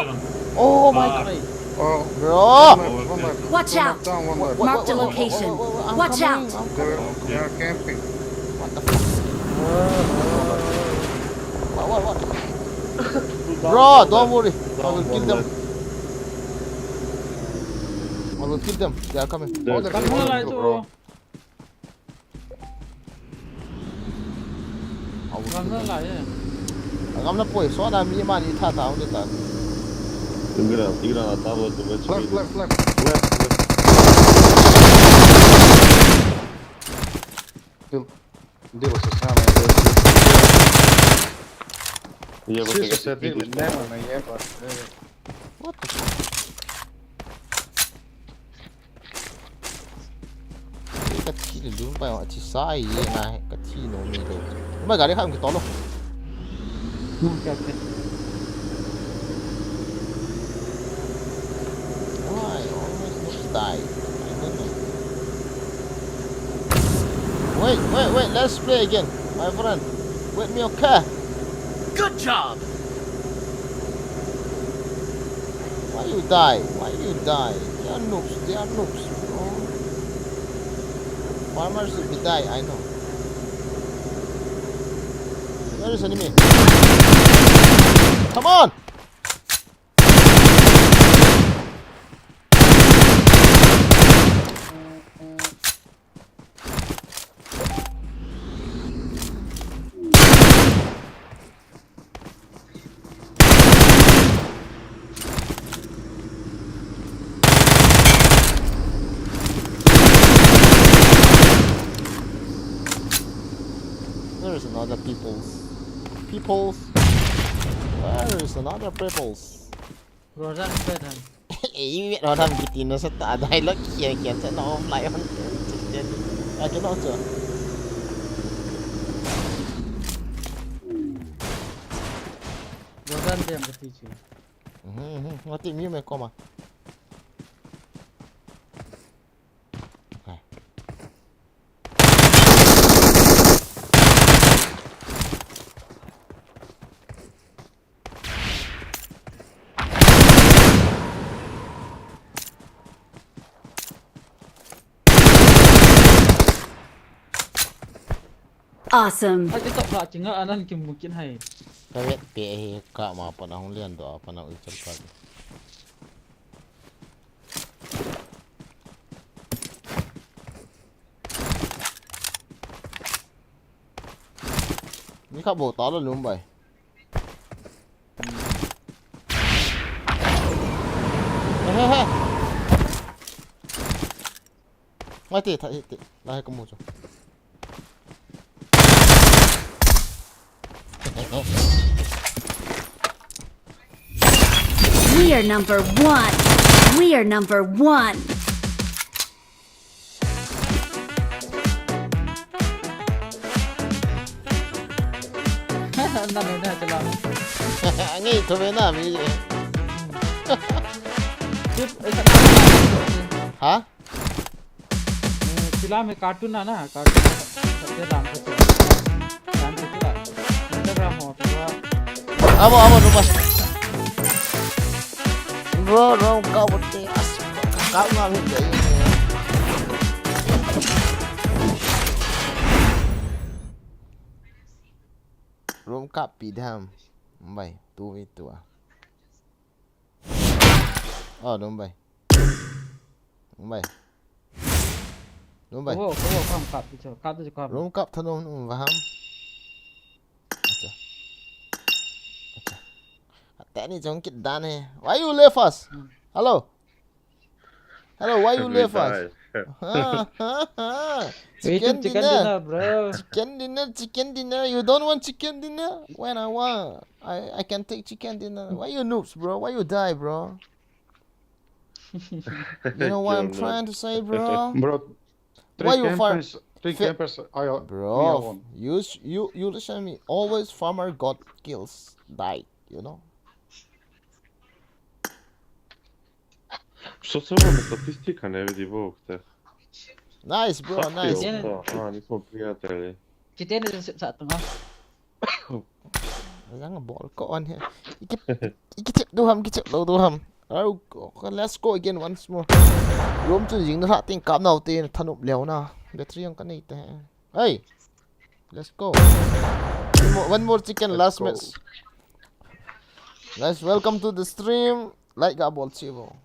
Oh my God. Oh, bro! One left, one left. Watch out! One left, down, one left. Mark the location. Watch out! They're, they're camping. What the fuck? What, what, what? Bro, don't worry. I will kill them. I will kill them. They are coming. Oh, they're coming. Bro. Gamla poi, so na mi mani tha tha, hung ta. Ingra, ingra na tabo tu. Left, left, left. Left, left. Dil, dil sa sa na. Ye bo se ka ti. What the fuck? Ka thi le lum pa, a thi sai ye na, ka thi nom mi lo. Ba gari kha ki to lo. Why always look die? I don't know. Wait, wait, wait, let's play again, my friend. Wait me, okay? Good job! Why you die? Why you die? They are noobs, they are noobs, bro. Farmers will be die, I know. Where is enemy? Come on! There is another people's. People's. Where is another people's? Rodan pe dan. Eh, you get Rodan kiti na sa ta dialogue kia kia sa na offline on. I cannot, sir. Rodan pe ang kati chi. Mhm, mhm. Ngati mi me koma. Okay. Awesome. Hai, TikTok la chinga anan kimu kin hai. Ka vet pe hi ka ma pa na hung lian do pa na ui chal pa. Ni kha bo ta lo lum bai. He, he, he. Ngai te, tha, te, la he ka mu chu. We are number one. We are number one. Na, na, na, chala. Ngai to ve na mi. Tip, eh, sa-, ha? Eh, sila me cartoon na na, cartoon. Sa-, sa-, ram sa-, ram sa-, Instagram ho, sa-, amo, amo, lumas. Bro, bro, kau bete, as, kau ngam hit jai. Room kap pi dam. Bai, two v two a. Oh, Dumbai. Dumbai. Dumbai. Kobo, kobo, kam kap tu, kap tu, kam. Room kap thanom, um, vaham. Acha. Acha. Ateni jong kit dan he. Why you left us? Hmm. Hello. Hello, why you left us? Ha, ha, ha. Chicken dinner, bro. Chicken dinner, chicken dinner. You don't want chicken dinner? When I want, I, I can take chicken dinner. Why you noobs, bro? Why you die, bro? You know what I'm trying to say, bro? Bro, why you far? Three campers, three campers are, bro, you, you, you listen me. Always farmer got kills, died, you know? Sosa mama statistika ne vidi, Bog te. Nice, bro, nice. Nismo prijatelji. Čitene se sa tunga. Jang bol ko on he. Iki, iki chep du ham, iki chep lou du ham. Au, let's go again once more. Room chu jing na ting kap nau te thanom leo na. Battery jong ka nei te. Hey. Let's go. One more, one more chicken, last match. Guys, welcome to the stream. Like ga bol chivo.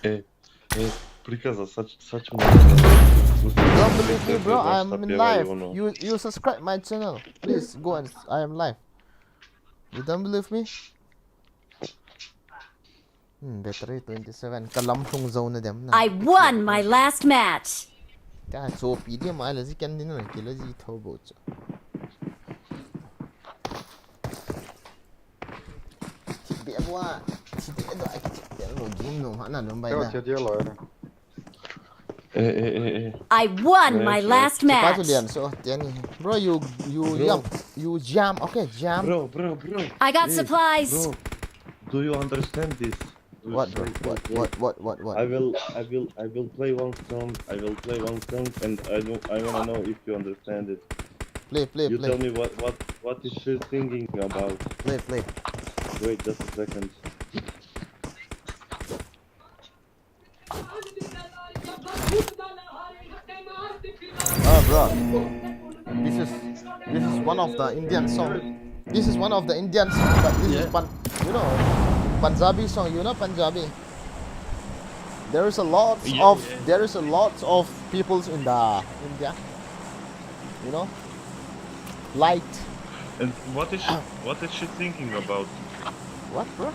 Eh, eh, prikaza such, such. Don't believe me, bro. I'm in live. You, you subscribe my channel. Please go and I am live. You don't believe me? Hmm, battery twenty-seven. Ka lam thung zo na dem na. I won my last match. Ka chopi dia mai la ji kan din na kila ji tho bo chu. Thip be bua, thip be do ai thip be lo jum no ha na lom bai Yo, na. Che dia lo na. Eh, eh, eh, eh. I won my Eh, last Che pa chu match. Lian so, tian ni. Bro, you, you Bro. jump, you jump, okay, jump. Bro, bro, bro. I got Hey, supplies. Bro, do you understand this? What, bro? What, what, what, what, what? I will, I will, I will play one song. I will play one song, and I don't, I wanna know if you understand it. Play, play, You play. tell me what, what, what is she singing about? Play, play. Wait just a second. Ah, bro. This is, this is one of the Indian song. This is one of the Indian song, but this is Yeah. Pan-, you know, Punjabi song. You know Punjabi. There is a lot Yeah, of, yeah. there is a lot of peoples in the India. You know, light. And what is she, what is she thinking about? What, bro?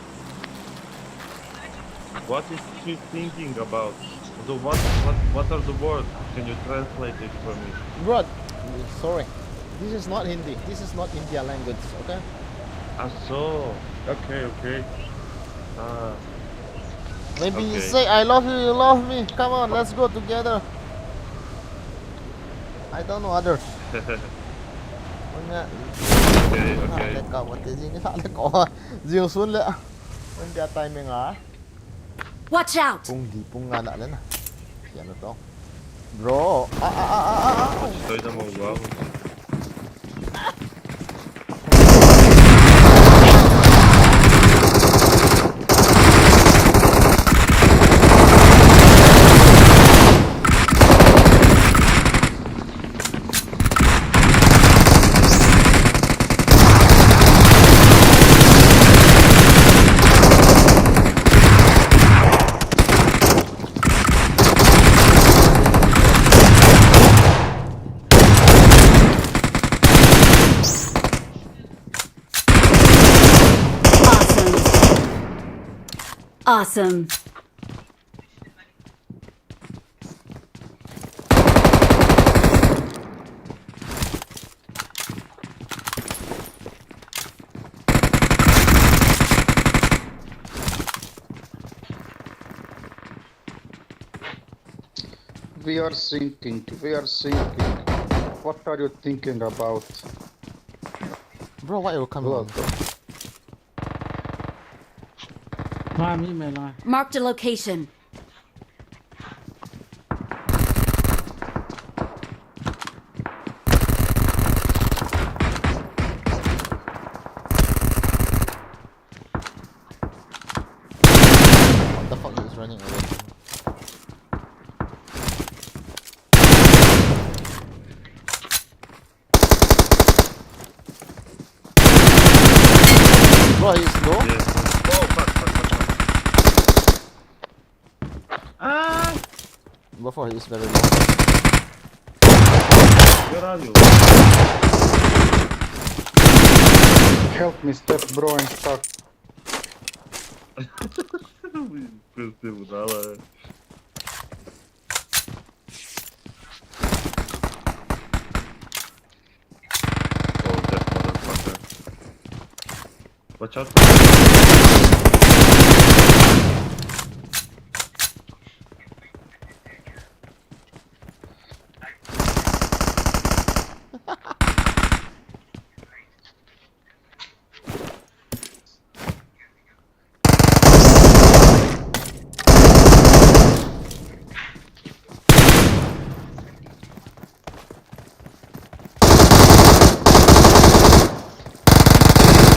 What is she thinking about? So what, what, what are the words? Can you translate it for me? Bro, sorry. This is not Hindi. This is not India language, okay? Ah, so. Okay, okay. Ah. Maybe you Okay. say, "I love you, you love me. Come on, let's go together." I don't know others. Manga. Okay, okay. Le ka, what is in le ka. Jing sun le. Manga timing ah. Watch out! Pung di, pung nga na le na. Yan na to. Bro. Ah, ah, ah, ah, ah, ah. Estoy de nuevo. Awesome. Awesome. We are sinking, we are sinking. What are you thinking about? Bro, why you coming? Bro, on? Bro. Marked a location. What the fuck is running away? Bro, he's low. Yes. Oh, fuck, fuck, fuck, fuck. Ah! Before he is very low. Where are you? Help me, step bro, I'm stuck. Просто удала. Oh, that motherfucker. Watch out.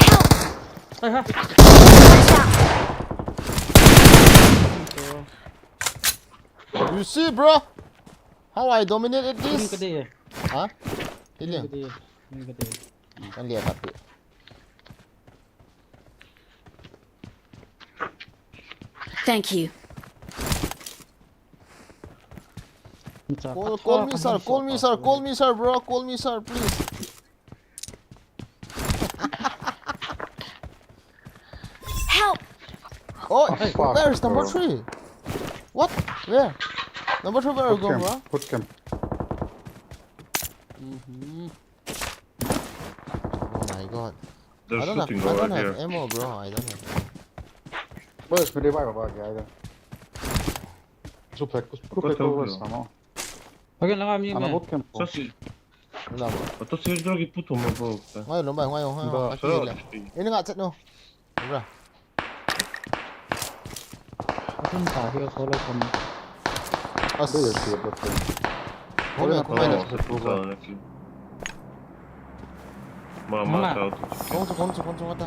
Help! Aha. Watch out! You see, bro? How I dominated this? Ini ke dia? Ha? Ini. Ini ke dia? Ini ke dia? Kan dia tapi. Thank you. Call, call me, sir. Call me, sir. Call me, sir, bro. Call me, sir, please. Help! Oh, oh, fuck, where is number three? What? Where? Number three, where you going, bro? Boot camp. Boot camp. Mhm. Oh my god. They're I don't have, shooting I over don't have here. Ammo, bro. I don't have ammo. Boys, me revive ba kya? Supek, supek What ko the sama. Okay, langa mi Ana me. Bootcamp ko. Sasi, Wala ba? ato sir drogi puto mo po. Ngayon, lumba, ngayon, ngayon. Ba, Kasi nila. Sir. Ini nga chat no. Bro. Asan ta hiyo solo kami. As. Dai ya siya pa. Come, Wala come. na Oh, sa puto. Mama, Mama. Shout. Kung sa, kung sa, kung sa mata.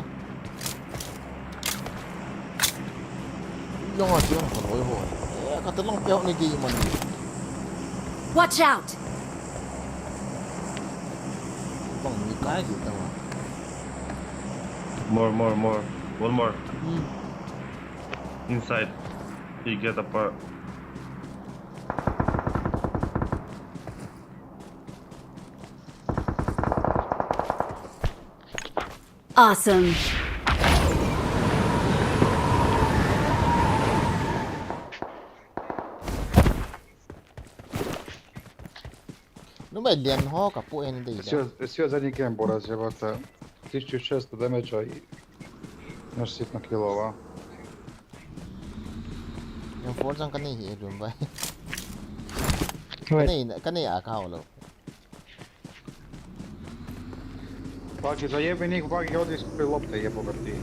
Yung nga siya, kung ano yung eh, katalang pihak ni Gaiman. Watch out! Bang, may Nice. Kita mo. More, more, more. One more. Hmm. Inside. He get apart. Awesome. Number eleven ho, kapu and day. Все, все за никем, бора, зевата. Тысяча шестьсот damage, а и наш сит на килова. Yung four sang kanay hi, Lumba. Wait. Kanay, kanay aka ho lo. Паки, заебни, паки, вот здесь прилоп-то, я погоди.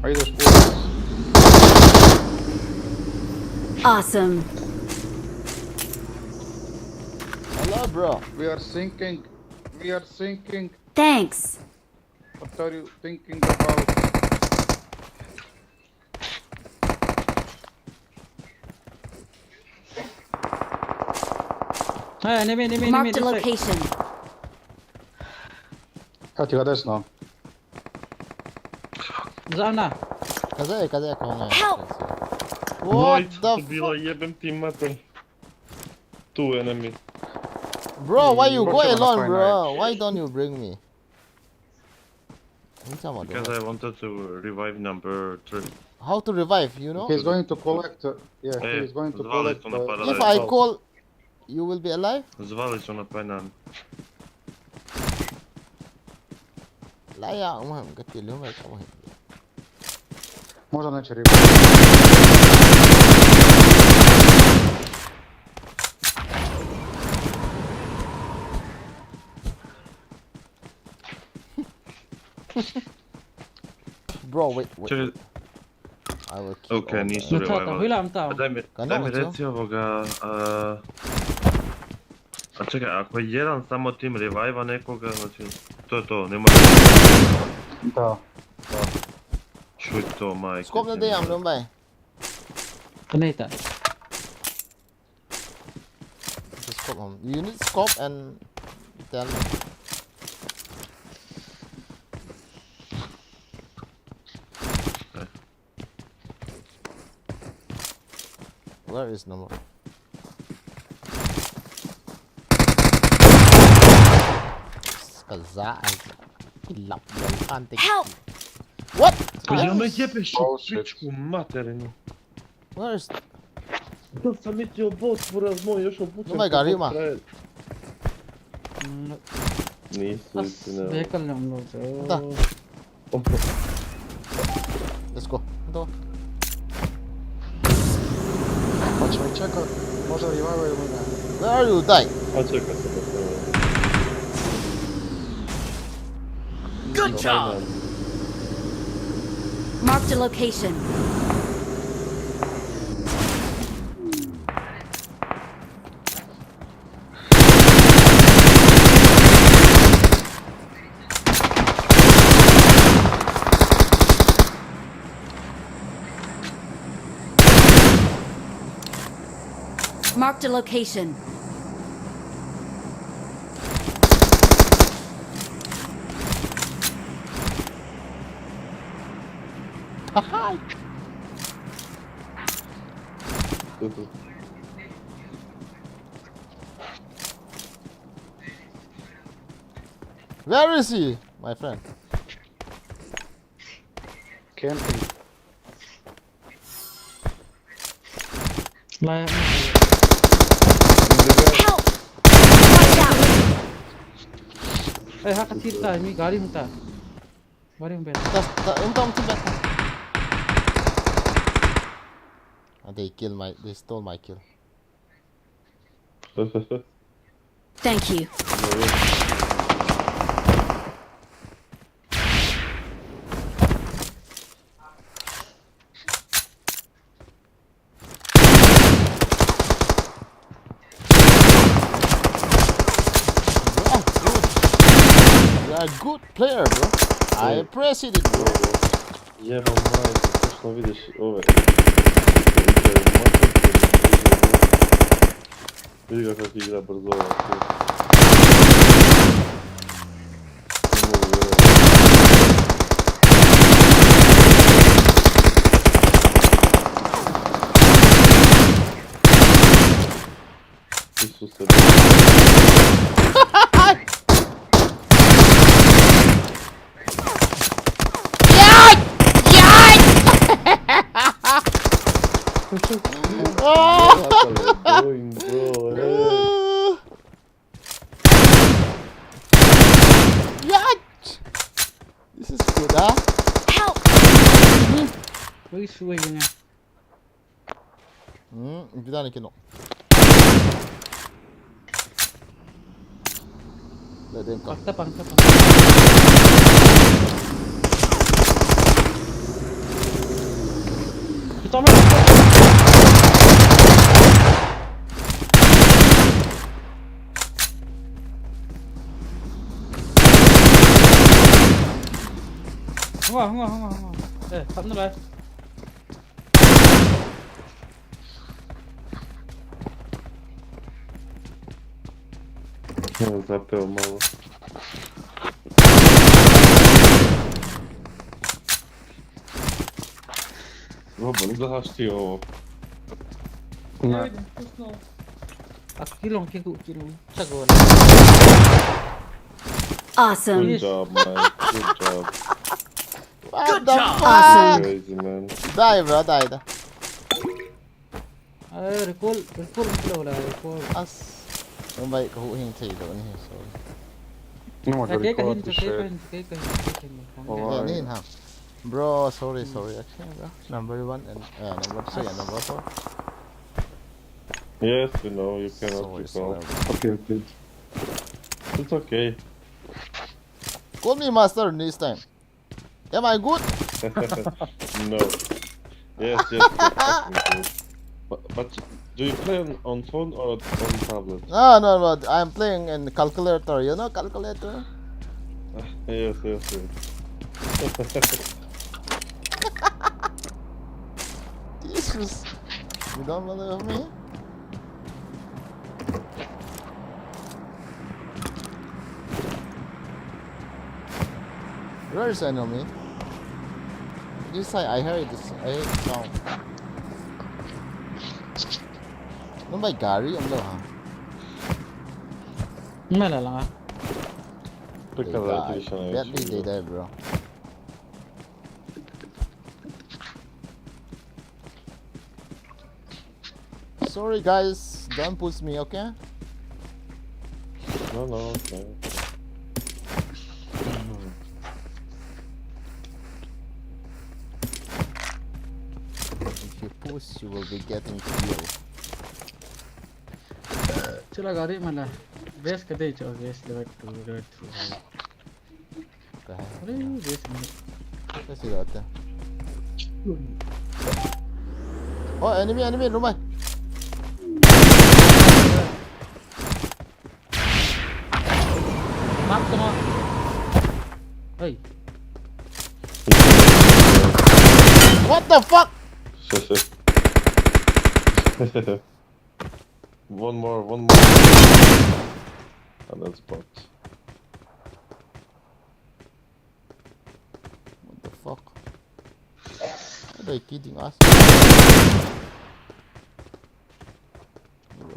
А это ж ужас. Awesome. Hello, bro. We are sinking. We are sinking. Thanks. What are you thinking about? Hey, enemy, enemy, enemy, Marked a this side. Location. Хотя гадаешь, но. Zana. Kaze, kaze, kung nga. Help! What the Убила fuck? Ебем тиммейта. Two enemy. Bro, why you go Bro, alone, fine, bro? Why don't you bring me? Ano sa mo, Because bro? I wanted to revive number three. How to revive, you know? He's going to collect. Uh, yeah, Eh, he's going to Zwali collect. to na Uh, pada. If I call, you will be alive? Zwali to na painan. Laya, umam, gati lumay ka mo. Можно начать. Bro, wait, wait. Че, I will kill okay, all не the- стой. Nata ta, huila am ta. Дай мне, Кано, дай мне чё? Дай тебе, бога, а... А чекай, а кой еран само team revive, а не кога, значит, то, то, не может. Да. Чуть то, Майк. Scope na dai am Lumba. Kanita. Scope am. You need scope and tell me. Where is number? Kaza. Ilap. Antik. Help! What? Я на ебе Bullshit. Пичку материну. Where is? Да сами ти обот поразмо, još obučen. Lumba, gari ma. Mm, Nisu as istina. Vehicle nam no. Da. Let's go. Ito. Почему чека? Можно ревайвер у меня. Where are you? Die. A čekaj se postavio. Good job! Marked a location. Marked a location. Where is he, my friend? Camping. Lai. Help! Watch out! Ei, ha ka thip ta, mi gari hung ta. Gari hung be. Ta, ta, um, ta, um, thip ta. Ah, they kill my, they stole my kill. Thank you. Bro, you are a good player, bro. I appreciate it, bro. Я вам нравится то, что видишь, Овер. Видишь, как игра борзова. Иисусе. Блядь! Блядь! What are you doing, bro? Блядь! This is good, а? Help! Ой, свой, блин. Hmm, kita ni kino. Let them come. Pakta, pakta, pakta. Kita mo. Hung a, hung a, hung a, hung a. Eh, tap na lai. Ну, запел мало. Robo, no zahaš ti ovo. Na. Akilong kiku kilong. Sago. Awesome. Good job, man. Good job. What the fuck? Awesome. Crazy, man. Die, bro, die, die. Ai, recall, recall, recall, recall. As. Number ka hu hing thei lo ni, sorry. No, the recall to share. Ni ha. Bro, sorry, sorry. Actually, bro. Number one and, uh, number three and number four. Yes, you know, you cannot recall. Sorry, sorry. Okay, okay. It's okay. Call me master this time. Am I good? No. Yes, yes, yes, yes, yes. But, but do you play on, on phone or on tablet? No, no, no. I'm playing in calculator. You know calculator? Yes, yes, yes. Jesus. You don't believe me? Where is enemy? This side, I heard this, I heard sound. Number gari, um, ha. Mela langa. They die. Badly they die, bro. Sorry, guys, don't push me, okay? No, no, okay. If you push, you will be getting killed. Chula gari mala. Base ka dei cho, base level two, level three. Kaha hai? Arey, base mala. Kaise jate? Oh, enemy, enemy, room hai. Mark the mark. Hey. What the fuck? One more, one more. And that's bot. What the fuck? Are they kidding us?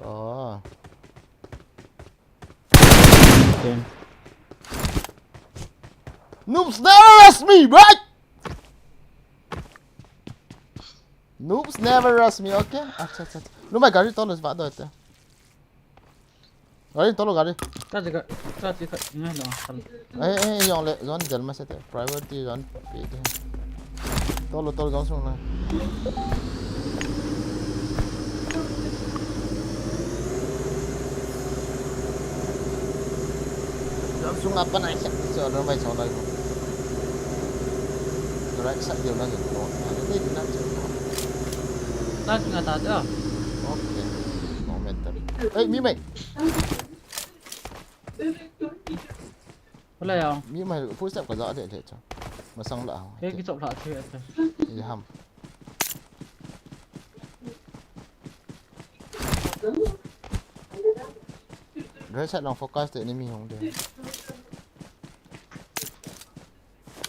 Ah. Noobs never rush me, right? Noobs never rush me, okay? Acha, acha, acha. Lumai gari tolo va do te. Gari tolo gari. Ka je ka, ka je ka, ngai lo, kal. Eh, eh, jong le, zone del ma se te. Priority zone, pi te. Tolo, tolo zone sung na. Zone sung apa na siap, so, lumai so lai ko. Right side dia na je ko. Ani ni na je ko. Ka kinga ta ta. Okay. Momentum. Eh, mi mai. Wala ya. Mi mai footstep ka ja de de cha. Masang la. Ke ki chop la che ate. Ye ham. Right side lang focus te enemy hung de.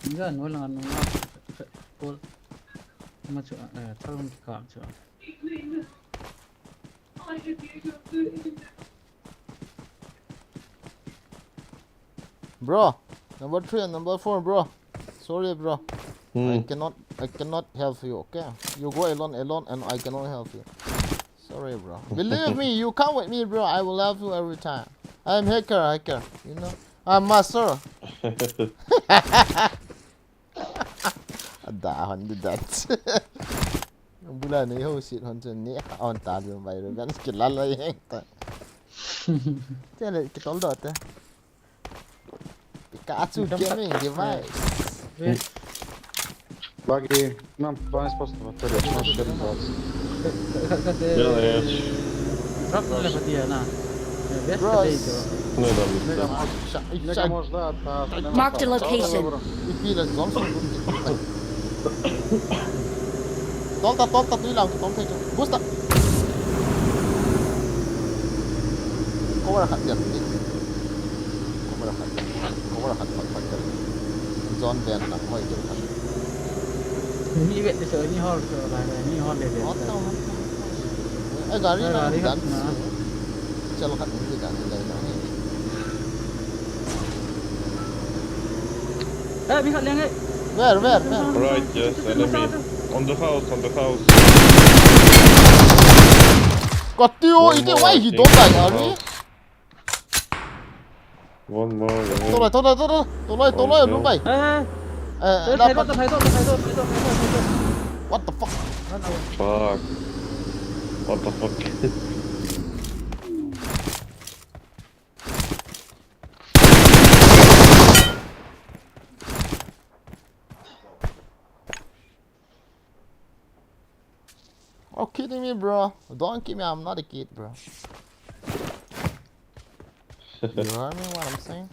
Ni ga no lang no. Pol. Ma chu, eh, thal hung ki kam chu. Bro, number three and number four, bro. Sorry, bro. I Hmm. cannot, I cannot help you, okay? You go alone, alone, and I cannot help you. Sorry, bro. Believe me, you come with me, bro. I will help you every time. I am hacker, hacker. You know, I'm master. Ada hon di dat. Bula nei ho sit hon chun nei hon ta dun vai revenge kila la yeng ta. Chale kitol do te. Pikachu Gaming device. Bagi, não, vai resposta, vai ter resposta de bots. Beleza. Rap na le patia na. Best Bros. Day to. Não é da Mega mista. Mos-, Mega Mos da, tá, tá na Marked a location. Ipi la zone sung lut. Tol ta, tol ta, tui lang, tol ta. Boost ta. Cover khat dia. Cover khat. Cover khat, khat, khat, khat. Zone ban na, hoi, khat. Ni vet de so, ni hol so, la, la, ni hol de de. Hot na, hot na. Eh, gari na, gari dan. Na. Chal khat ni dan, dan na ni. Eh, mi khat leng eh. Where, where, where? Right, yes, enemy. On the house, on the house. Got you, why he don't die, are you? One more, one more. Toloi, toloi, toloi, toloi, toloi, oh, no. Lumbai. Eh, eh. Eh, thai dot, thai dot, thai dot, thai dot, thai dot, thai dot. What the fuck? Run away. Fuck. What the fuck? Oh, kidding me, bro? Don't kid me, I'm not a kid, bro. You hear me, what I'm saying?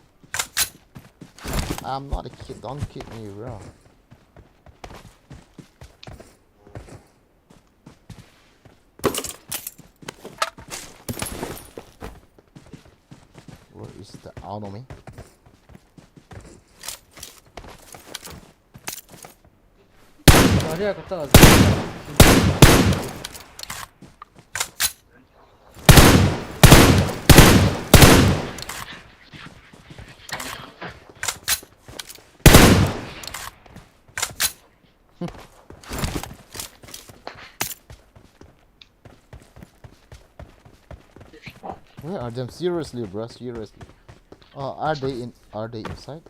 I'm not a kid, don't kid me, bro. Where is the enemy? Where are them? Seriously, bro. Seriously. Oh, are they in? Are they inside?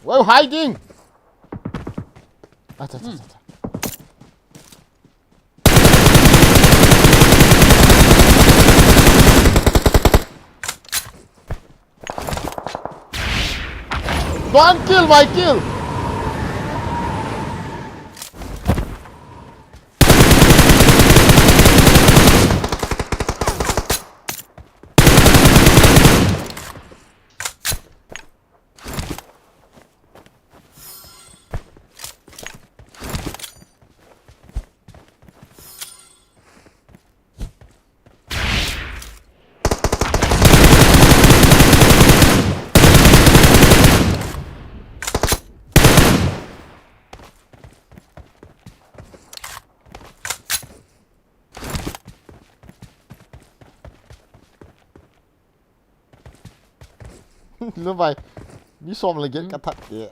Where you hiding? Acha, acha, acha, acha. Don't kill my kill! Lungbai. Mi som le get ka that te.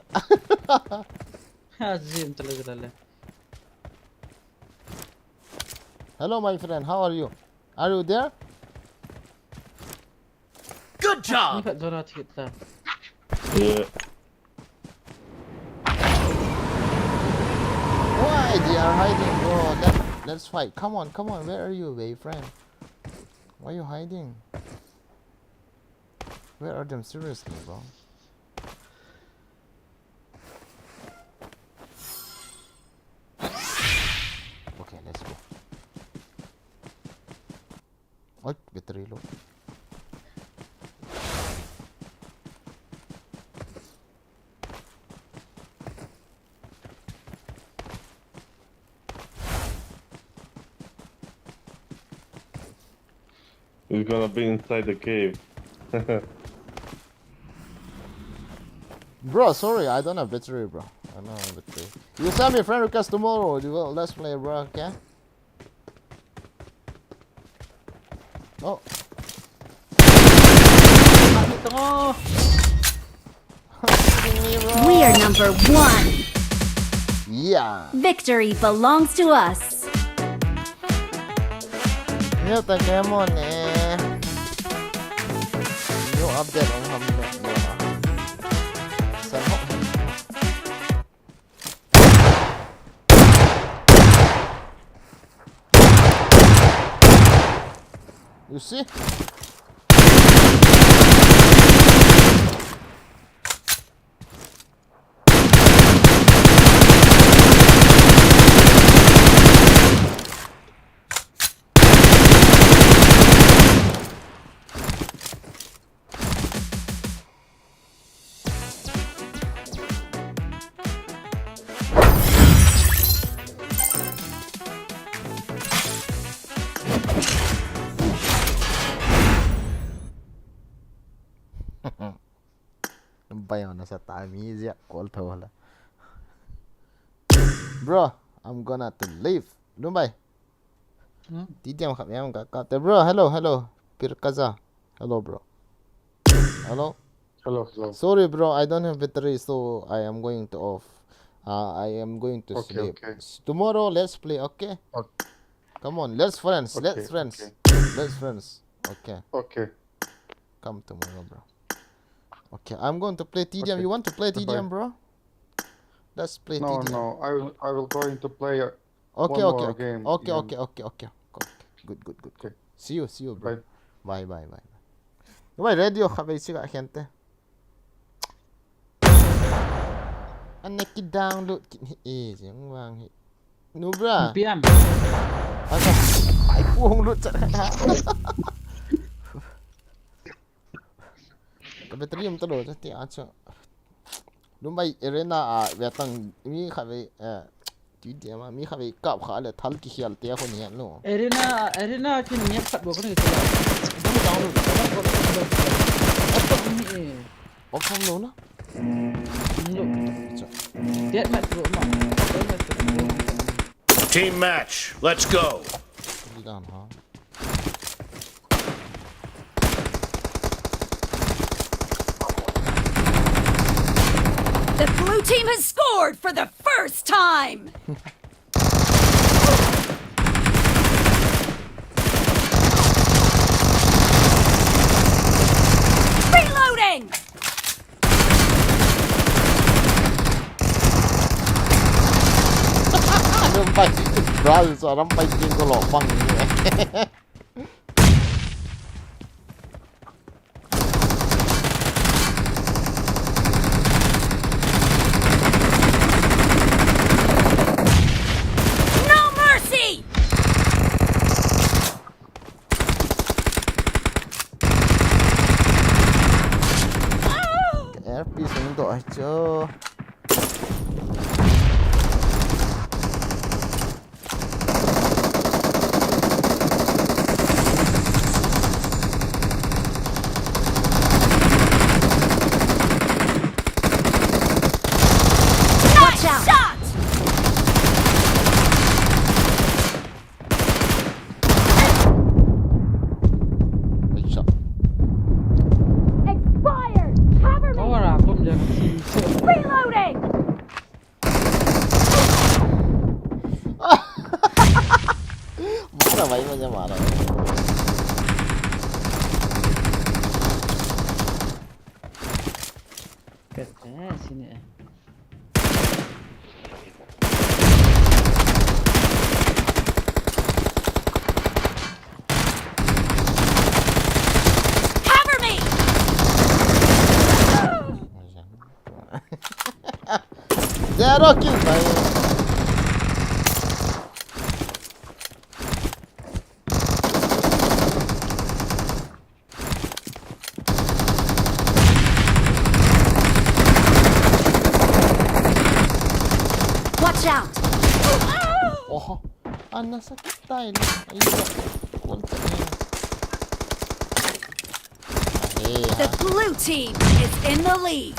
Ha, zim tala zala le. Hello, my friend. How are you? Are you there? Good job. Ni khat jora thit ta. Yeah. Why they are hiding, bro? Let, let's fight. Come on, come on. Where are you, my friend? Why you hiding? Where are them seriously, bro? Okay, let's go. Oi, battery low. He's gonna be inside the cave. Bro, sorry, I don't have battery, bro. I don't have battery. You send me friend request tomorrow. You will, let's play, bro. Okay? Oh. Bakit ako? Kidding me, bro. We are number one. Yeah. Victory belongs to us. New Pokemon eh. New update on Hamlet. Yeah. Sa You see? Bai ona sa ta mi zia kol tho la. Bro, I'm gonna to leave. Lungbai. Hmm? Ti diam khat yang ka ka te bro. Hello, hello. Pirkaza. Hello, bro. Hello. Hello, hello. Sorry, bro. I don't have battery, so I am going to off. Uh, I am going to Okay, sleep. okay. S-, tomorrow, let's play, okay? Okay. Come on, let's friends, Okay, let's friends. okay. Let's friends. Okay. Okay. Come tomorrow, bro. Okay, I'm going to play T D M. Okay. You want to play Bye-bye. T D M, bro? Let's play No, T D M. no. I will, I will going to play, uh, Okay, one okay, more okay. game, Okay, yeah. okay, okay, okay. Okay. Good, good, good, good. Okay. See you, see you, bro. Bye. Bye, bye, bye, bye. Bye, radio kha basic a khente. Aneki download kit hi e, jeng wang hi. Nu bra. Piam. Asa. Ai, puong lut chat. Ka battery um talo, chat ti a chu. Lungbai arena a, ve tang, mi kha ve, eh, ti ti ama, mi kha ve kap kha le thal ki khial te a khon hian lo. Arena, arena kin ngiat khat bo ka ni chu. Dang download, dang ko, dang ko. Off lo ni e. Off lo na? Lo. Cha. Deathmatch bro ma. Deathmatch bro. Team match. Let's go. Di dan ha. The blue team has scored for the first time. Reloading. Ram pai, bro, so ram pai king ko lo pang ni. No mercy! F P S hung doh ahi chu. Nice shot! Good shot. Expired! Pet eh, sini eh. Cover me! Zero kill, bhai. Watch out! Oho. Ana sakit tayo. Ayun. Konti na. Ay, The ah. Blue team is in the lead.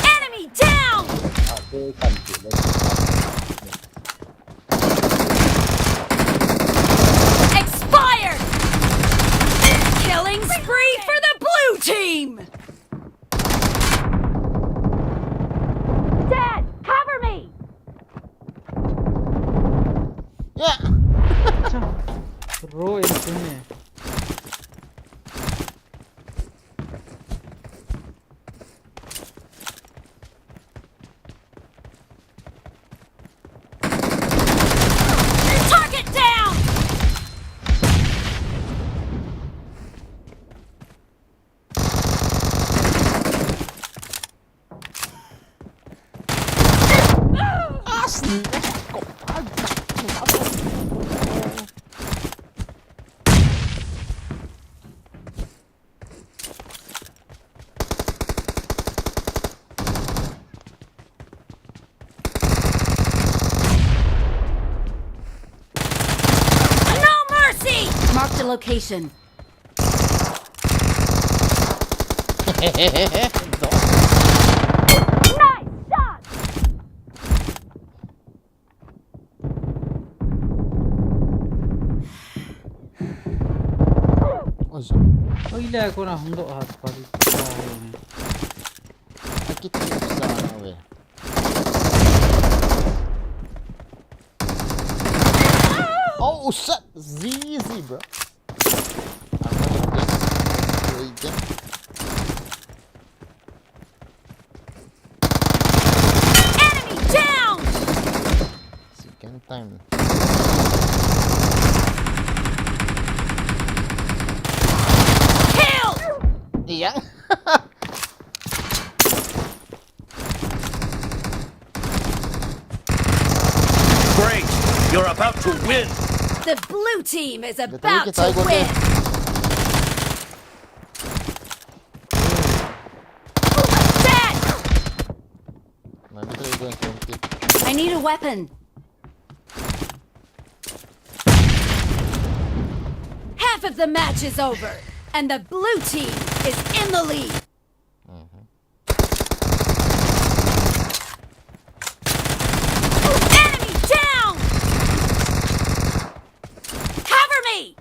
Enemy down! Ate kanti le. Expired! Killing spree for the blue team! Dad, cover me! Yeah. Acha. Ro in tune. Target down! No mercy! Marked a location. Nice shot! Ozo. Oi le ko na hung do ha pari. Akiti sa na we. Oh, shit. Easy, bro. I'm gonna get you again. Enemy down! Second time. Kill! Iyang. Great! You're about to win! The blue team is Betul about kita to ikut win! Dia. Dead! Nah, betul ikut yang sempit. I need a weapon. Half of the match is over, and the blue team is in the lead. Mhm. Enemy down! Cover me!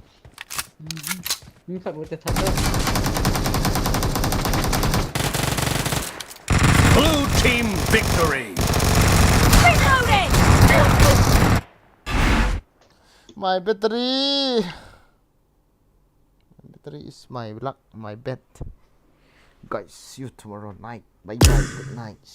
Ni khat mo te thata. Blue team victory! Reloading! My battery. My battery is my luck, my bet. Guys, see you tomorrow night. Bye bye, good night.